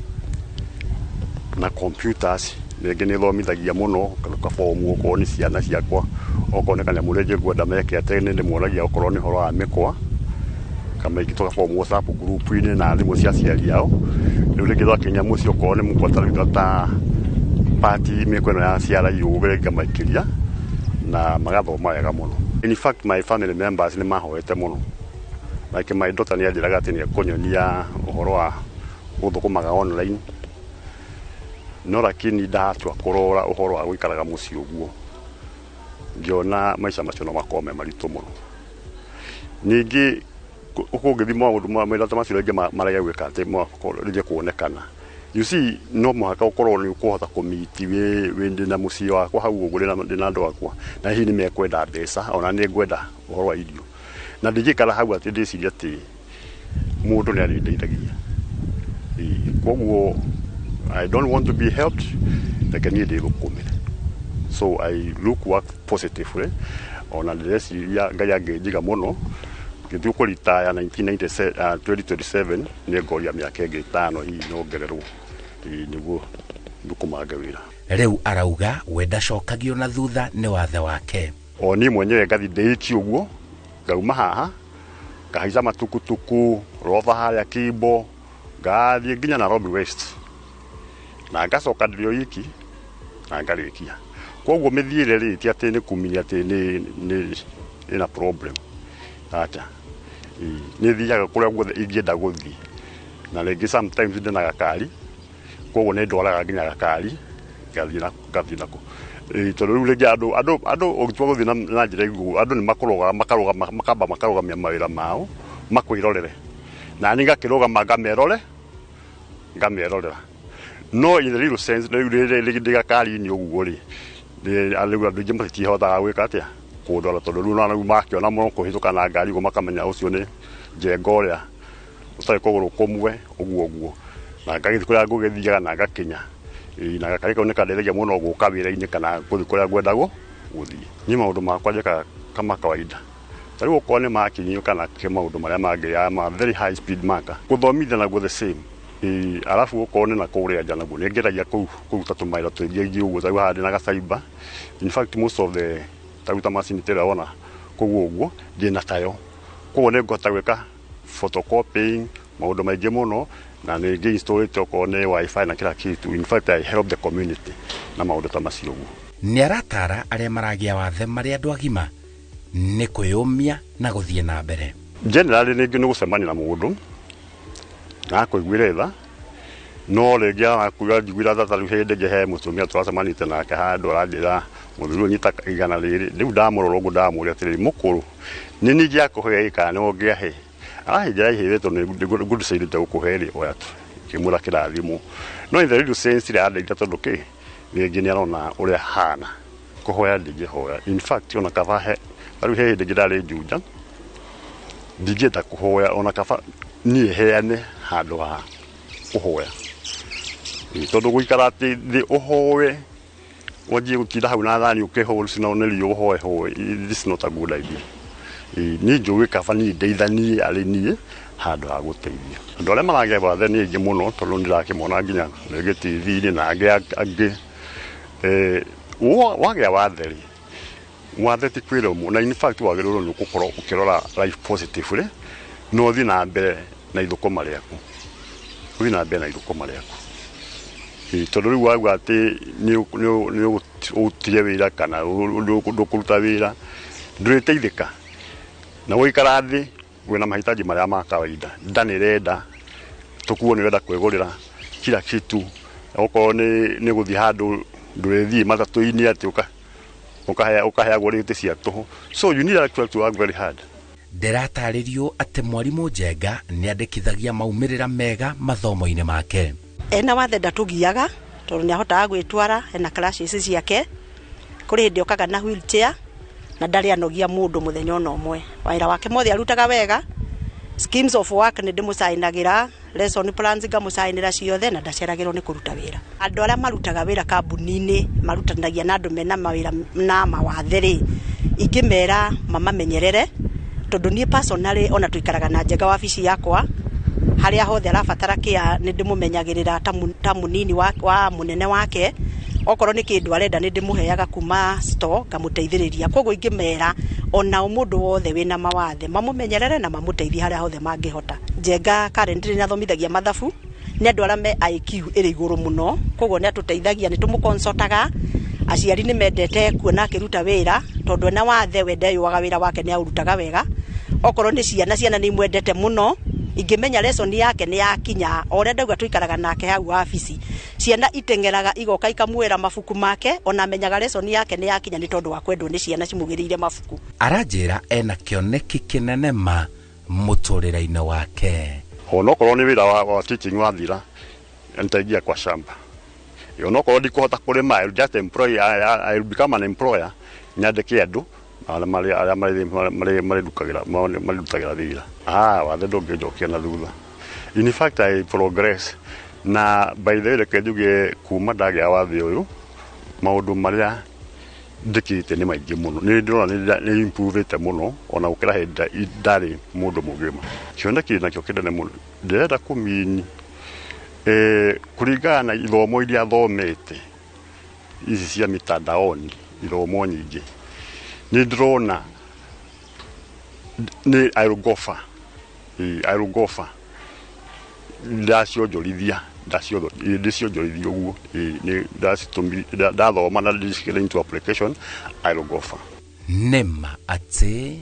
na computers, rĩngĩ nĩ thomithagia mũno kabomu, okorwo nĩ ciana ciakwa, okorwo nĩ kanyamũ rĩngĩ ngwenda meke atĩ nĩ ndĩmuonagia, okorwo nĩ ũhoro wa mĩkwa kamaingĩ, tũgabomu WhatsApp group-inĩ na thimũ cia aciari ao. Rĩu rĩngĩ twakinya mũciĩ, okorwo nĩ mũkwa ta rĩu ta pati mĩkwa ĩno ya CRE ũguo, ngamaikĩria na magathoma wega mũno. In fact, my family members nĩ mahoete mũno. Like my daughter nĩ anjĩraga atĩ nĩ ekũnyonia ũhoro wa gũthũkũmaga online, no lakini ndatua kũrora ũhoro wa gũikaraga mũciĩ ũguo, ngĩona maica macio no makorwo me maritũ mũno. Ningĩ kũngĩthiĩ maũndũ ma ta macio rĩngĩ marege gwĩka atĩ rĩngĩ kuonekana, you see, no mũhaka ũkorwo nĩ ũkũhota kũmiti wĩ ndĩna mũciĩ wakwa hau ũguo, ndĩna andũ akwa, na hihi nĩ mekwenda mbeca, ona nĩ ngwenda ũhoro wa irio, na ndingĩikara hau atĩ ndĩcirie atĩ mũndũ nĩ arĩndeithagia. Koguo I don't want to be helped, reke niĩ ndĩthũkũmĩre. So I look work positively. Ona ndĩreciria Ngai angĩnjiga mũno, ngĩthiĩ kũritaya 1997, 2027, nĩ ngoria mĩaka ĩngĩ 5 hihi nyongererwo. Ĩĩ, nĩguo thũkũmange wĩra. Rĩu arauga we ndacokagio na thutha nĩ wathe wake. O niĩ mwenyewe ngathi ndĩiki ũguo, ngauma haha, ngahaica matukutuku rova harĩa Kimbo, ngathiĩ nginya Nairobi West, na ngacoka ndĩrĩ o iki na ngarĩkia. Koguo mĩthiĩre rĩ, ti atĩ nĩ kuminya atĩ nĩ ĩna problem, acha. Ĩĩ, nĩ thiaga kũrĩa guothe ingĩenda gũthiĩ, na rĩngĩ sometimes ndĩna gakari, koguo nĩ ndwaraga nginya gakari ngathiĩ nako. Ĩĩ, tondũ rĩu rĩngĩ andũ ũgĩtua gũthiĩ na njĩra iguo, andũ nĩ makũrũgaga, makarũgama, makamba makarũgamia mawĩra mao makwĩrorere, na niĩ ngakĩrũgama ngamerorera. No in the real sense, rĩu rĩrĩ ndĩ gakari-inĩ ũguo rĩ, rĩu andũ aingĩ matihotaga gwĩka atĩa kũndora, tondũ rĩu na rĩu makĩona mũno kũhĩtũka na ngari ũguo, makamenya ũcio nĩ njenga ũrĩa ũtarĩ kũgũrũ kũmwe ũguo ũguo, na ngagĩthiĩ kũrĩa ngũgĩthiaga na ngakinya. Ĩĩ, na gakari kau nĩ kandeithagia mũno gũka wĩra-inĩ kana gũthiĩ kũrĩa ngwenda gũthiĩ. Niĩ maũndũ makwa njĩkaga kama kawaida. Ta rĩu okorwo nĩ makinyio kana kĩ maũndũ marĩa mangĩ ya ma very high speed marker, gũthomithia naguo the same. Ĩĩ, arabu okorwo nĩ na kũrĩa nja naguo nĩ ngeragia kũruta tũmawĩra tũingĩ aingĩ ũguo. Ta rĩu haha ndĩna gacaiba. In fact, most of the ta rĩu ta macini ta ĩrĩa wona kũu ũguo ndĩna tayo, koguo nĩ ngũhota gwĩka photocopying, maũndũ maingĩ mũno. Na nĩ ngĩ-installĩte okorwo nĩ wifi na kila kitu. In fact, I help the community na maũndũ ta macio ũguo. Nĩ aratara arĩa maragĩa wathe marĩ andũ agima nĩ kwĩyũmia na gũthiĩ na mbere. Generally rĩngĩ nĩ gũcemania na mũndũ na akũiguĩre tha, no rĩngĩ akuga njiguĩra tha. Ta rĩu hĩndĩ ĩngĩ he mũtumia tũracemanĩtie nake handũ, aranjĩra, "Mũthuri ũyũ, nyita 100 rĩrĩ." Rĩu ndamũrora ũguo, ndamũria atĩrĩrĩ, "Mũkũrũ, nĩ niĩ ingĩakũhe kana nĩwe ũngĩahe?" Arahĩnjĩra ihĩrĩ, tondũ nĩ ngũdecidĩte gũkũhe rĩ, oya tu. Ngĩmwĩra kĩrathimo, no in the real sense rĩ, arandeithia tondũ kĩ rĩngĩ nĩ arona ũrĩa hana. Kũhoya ndingĩhoya. In fact, ona kaba he ta rĩu he hĩndĩ ĩngĩ ndarĩ Juja, ndingĩenda kũhoya, ona kaba niĩ heane handũ ha kũhoya. Ĩ, tondũ gũikara atĩ thĩ ũhoe, wanjie gũtinda hau na thani ũkĩhũcina nĩ riũa ũhoe hoe, this is not a good idea. Ĩ, niĩ njũĩ kaba niĩ ndeithanie arĩ niĩ handũ ha gũteithia. Andũ arĩa maragĩa wathe nĩ aingĩ mũno, tondũ nĩndĩrakĩmona nginya rĩngĩ TV-inĩ na angĩ angĩ. Wagĩa wathe rĩ, wathe ti kwĩremwo, na in fact wagĩrĩirwo nĩ gũkorwo ũkĩrora life positively na ũthiĩ na mbere na ithũkũma rĩaku, ũthiĩ na mbere na ithũkũma rĩaku. Ĩ, tondũ rĩu wauga atĩ nĩ ũtige wĩra kana ndũkũruta wĩra, ndũrĩteithĩka na gũikara thĩ wĩna mahitaji marĩa ma kawaida. Nda nĩ ĩrenda tũkuo, nĩ ũrenda kwĩgũrĩra kila kitu, okorwo nĩ gũthiĩ handũ ndũrĩthiĩ matatũ-inĩ atĩ ũkaheagwo rĩti cia tũhũ, so you need actually to work very hard. Ndĩratarĩrio atĩ mwarimũ Njenga nĩ andĩkithagia maumĩrĩra mega mathomo-inĩ make. Ena wathe ndatũgiaga, tondũ nĩ ahotaga gwĩtwara, ena classes ciake. Kũrĩ hĩndĩ okaga na wheelchair na ndarĩ anogia mũndũ mũthenya ona ũmwe. Wĩra wake mothe arutaga wega. Schemes of work nĩ ndĩmũcainagĩra, lesson plans ngamũcainĩra ciothe, na ndaceragĩrwo nĩ kũruta wĩra. Andũ arĩa marutaga wĩra kambuni-inĩ marutanagia na andũ mena mawĩra na mawathe rĩ, ingĩmera mamamenyerere, tondũ niĩ personally ona tũikaraga na Njenga wabici yakwa, harĩa hothe arabatara kĩa nĩ ndĩmũmenyagĩrĩra ta mũnini wa mũnene wake. Okorwo nĩ kĩndũ arenda, nĩ ndĩmũheaga kuma store ngamũteithĩrĩria. Koguo ingĩmera onao mũndũ wothe wĩna mawathe mamũmenyerere na mamũteithie harĩa hothe mangĩhota. Njenga currently nĩ athomithagia mathabu, nĩ andũ arĩa me IQ ĩrĩ igũrũ mũno, koguo nĩ atũteithagia, nĩ tũmũkonsultaga. Aciari nĩ mendete kuona akĩruta wĩra, tondũ ena wathe we ndeyũaga, wĩra wake nĩ aũrutaga wega. Okorwo nĩ ciana, ciana nĩ imwendete mũno. Ingĩmenya lesson yake nĩ yakinya, o ũrĩa ndauga tũikaraga nake hau wabici, ciana iteng'eraga igoka ikamwĩra mabuku make, ona amenyaga lesson yake nĩ yakinya nĩ tondũ wa kwendwo nĩ ciana cimũgĩrĩire mabuku. Aranjĩra ena kĩoneki kĩnene ma mũtũrĩre-inĩ wake. Onokorwo nĩ wĩra wa teaching wathira, nitaingia kwa shamba. Onokorwo ndikũhota kũrĩma, I will just employ, I will become an employer, nyandĩke andũ arĩa marĩ marĩrutagĩra wĩra. Ah, wathe ndũngĩnjokia na thutha. In fact, I progress. Na by the way, reke njuge kuma ndagĩa wathe ũyũ, maũndũ marĩa njĩkĩte nĩ maingĩ mũno. Nĩ ndĩrona nĩ improvĩte mũno ona gũkĩra hĩndĩ ndarĩ mũndũ mũgima. Kĩoneki nakĩo kĩnene mũno ndĩrenda kũmini kũringana na ithomo iria thomete ici cia mitandaoni, ithomo nyingĩ nĩ ndĩrona nĩ I will go far. I will go far. Ndacionjorithia, ndĩcionjorithia ũguo, nĩ ndathoma na ndĩciĩkĩra into application, I will go far. Nĩma atĩ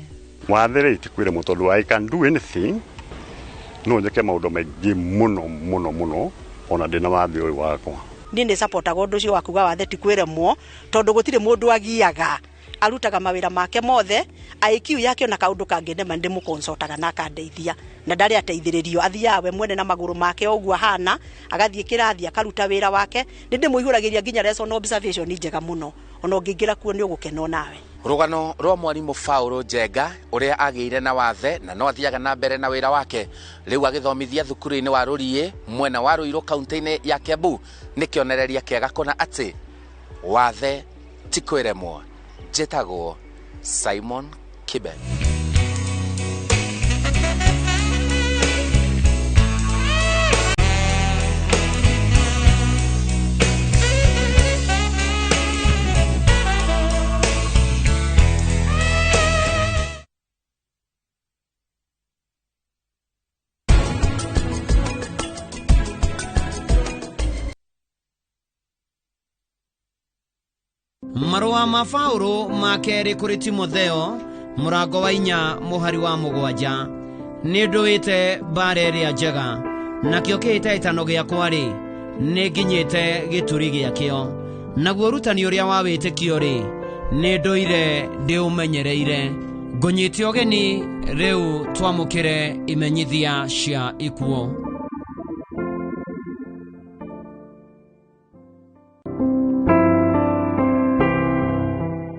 wathe rĩ ti kwĩremwo, tondũ I can do anything, no njĩke maũndũ maingĩ mũno mũno mũno ona ndĩna wathe ũyũ wakwa. Niĩ nĩ supportaga ũndũ ũcio wa kuga wathe ti kwĩremwo, tondũ gũtirĩ mũndũ agiaga, arutaga mawĩra make mothe. IQ yake ona kaũndũ kangĩnema ndĩmũconsultaga na akandeithia, na ndarĩ ateithĩrĩrio, athiaga we mwene na magũrũ make ũguo ahana, agathiĩ kĩrathi akaruta wĩra wake. Nĩ ndĩmũihũragĩria nginya lesson observation njega mũno, ona ũngĩingĩra kuo nĩ ũgũkena nawe. Rũgano rwa mwarimũ Paul Njenga ũrĩa agĩire na wathe na no athiaga na mbere na wĩra wake rĩu agĩthomithia thukuru-inĩ wa Rũriĩ mwena wa Ruiru kaunti-inĩ ya Kiambu nĩ kĩonereria kĩega kũna atĩ wathe ti kwĩremwo. Njĩtagwo Simon Kibe. Marũa ma Paũlũ ma kerĩ kũrĩ Timotheo mũrango wa 4 mũhari wa 7. Nĩ ndũĩte mbara ĩrĩa njega, nakĩo kĩhĩtahĩtano gĩakwa-rĩ, nĩ nginyĩte gĩturi gĩakĩo. Naguo ũrutani ũrĩa wa wĩtĩkio-rĩ, nĩ ndũire ndĩũmenyereire. Ngũnyite ũgeni rĩu twamũkĩre imenyithia cia ikuũ.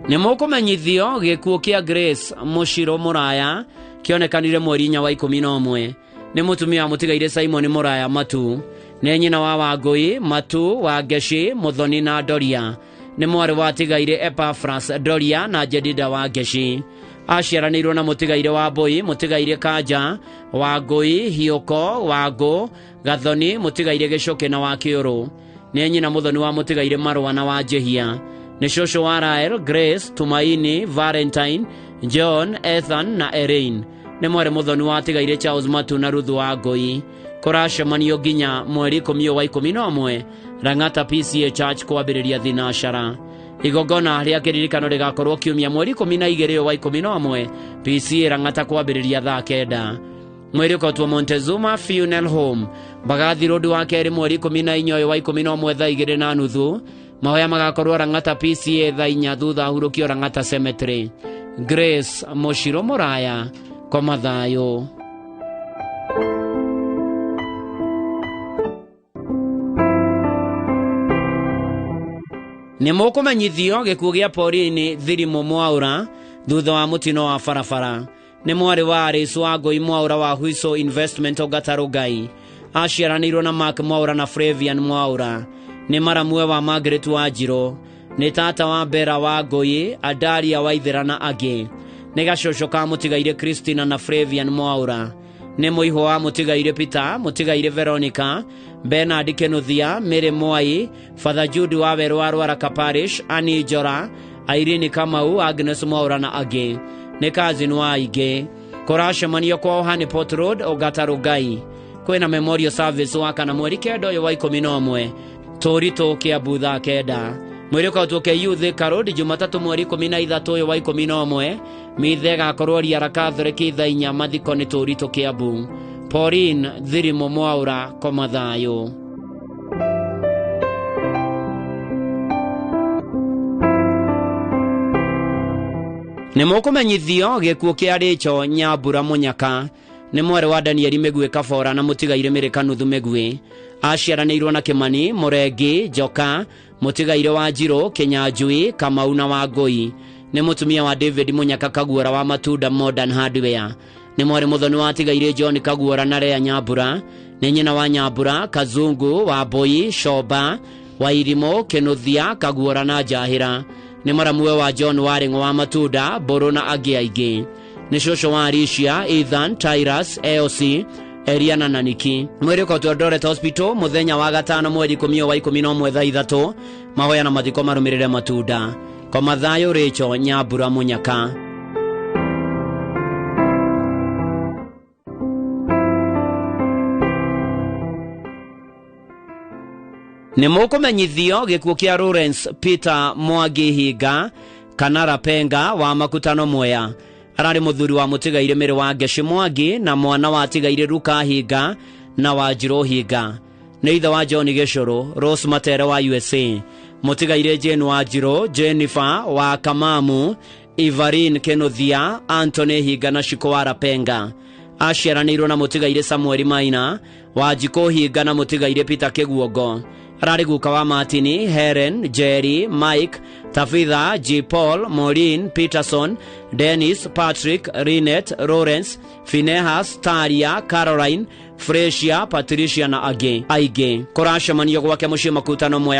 Nĩ mũkũmenyithio gĩkuũ kĩa Grace Mũcirũ Mũraya kĩonekanire mweri 4 wa 11. Nĩ mũtumia wa mũtigaire Simon Mũraya Matu, nĩ nyina wa Wangũi Matu wa Ngeci Mũthoni na Doria, nĩ mwarĩ wa tigaire Epaphras Doria na Jedida wa Ngeci. Aciaranĩirwo na mũtigaire wa Mbũi, mũtigaire Kanja Wangũi, Hiũko Wangũ, Gathoni, mũtigaire Gĩcũkĩ na wa Kĩũrũ. Nĩ nyina mũthoni wa mũtigaire Marũa na wa Njĩhia. Nĩ cũcũ wa Rael, Grace, Tumaini, Valentine, John, Ethan na Erin. Nĩ mwarĩ mũthoni wa tigaire Charles Matu na Ruthu wa Ngũi. Kũracemanio nginya mweri 10 wa 11 Lang'ata PCA Church kwambĩrĩria thinacara. Igongona rĩa kĩririkano rĩgakorwo kiumia mweri 12 wa 11 PCA Lang'ata kwambĩrĩria thaa 9. Mweri ũkotwo Montezuma Funeral Home Mbagathi Road wa kerĩ mweri 14 wa 11 thaa 2:30. Mahoya magakorwo Lang'ata PCA thaa 4 thutha hurũkio Lang'ata Cemetery. Grace Mũcirũ Mũraya, koma thayũ. Nĩ mũkũmenyithio gĩkuũ gĩa Pauline Thirimũ Mwaũra thutha wa mũtino wa barabara. Nĩ mwarĩ wa Alice Wangũi Mwaũra wa Huiso Investment Ogatarũ Ngai. Aciaranĩirwo na Mark Mwaũra na Flavian Mwaũra. Nĩ maramwe wa Margaret Wanjirũ. Nĩ tata wa Bera Wangũi, Adaria Waithera na angĩ. Nĩ gacũcũ ka mũtigaire Christina na Flavian Mwaũra. Nĩ mũihwa wa mũtigaire Peter, mũtigaire Veronica, Bernard Kenuthia, Mary Mwai, Father Jude wa Werũ wa Rwaraka Parish, Annie Njora, Irene Kamau, Agnes Mwaũra na angĩ. Nĩ cousin wa aingĩ. Kũracemanio kwao Honeypot Road, Ogatarũ Ngai. Kwĩna memorial service wa kana mweri 9 wa 11 Tũritũ Kĩambu thaa 9. Mweri ũkotwo KU Thika Road Jumatatũ mweri 13 wa 11 Mithe ĩgakorwo Riara Catholic thaa 4 mathiko nĩ Tũritũ Kĩambu. Pauline Thirimũ Mwaũra, koma thayũ. Nĩ mũkũmenyithio gĩkuũ kĩa Rachel Nyambura Mũnyaka. Nĩ mwarĩ wa Danieli Mĩguĩ Kabora na mũtigaire Mĩrĩ Kanuthu Mĩguĩ. Aciaranĩirwo na Kĩmani, Mũrengi, Njoka, mũtigaire wa Njirũ, Kĩnyanjui, Kamau na Wangũi. Nĩ mũtumia wa David Mũnyaka Kaguora wa Matunda Modern Hardware. Nĩ mwarĩ mũthoni wa tigaire John Kaguora na Lea Nyambura. Nĩ nyina wa Nyambura, Kazungu, Wambũi, Shomba, Wairimũ, Kĩnuthia, Kaguora na Njahĩra. Nĩ maramwe wa John Waring'o wa Matunda, Mbũrũ na angĩ aingĩ. Nĩ cũcũ wa Alicia, Ethan, Tyrus, AOC, Eliana na Niki. Mwĩrĩ ũkotwo Eldoret Hospital mũthenya wa gatano mweri 10 wa 11 thaa 3. Mahoya na mathiko marũmĩrĩre Matunda. Koma thayũ Rachel Nyambura Mũnyaka. Nĩ mũkũmenyithio gĩkuũ kĩa Lawrence Peter Mwangi Hinga kana Rapenga wa Makutano Mwea. Ararĩ mũthuri wa mũtigaire Mĩrĩ wa Ngeci Mwangi na mwana wa tigaire Luka Hinga na wa Njirũ Hinga. Nĩ ithe wa John Gĩcũrũ, Rose Matere wa USA, mũtigaire Jane wa Njirũ, Jennifer wa Kamamu, Ivarin Kenothia, Anthony Hinga na Shiko wa Rapenga. Aciaranĩirwo na mũtigaire Samuel Maina, wa Njikũ Hinga na mũtigaire Peter Kĩguongo. Ararĩ guka wa Martini, Helen, Jerry, Mike, Tafitha, G. Paul, Maureen, Peterson, Dennis, Patrick, Rinet, Lawrence, Finehas, Taria, Caroline, Fresia, Patricia na angĩ aingĩ. Kũracemanio gwake mũciĩ Makutano Mwea.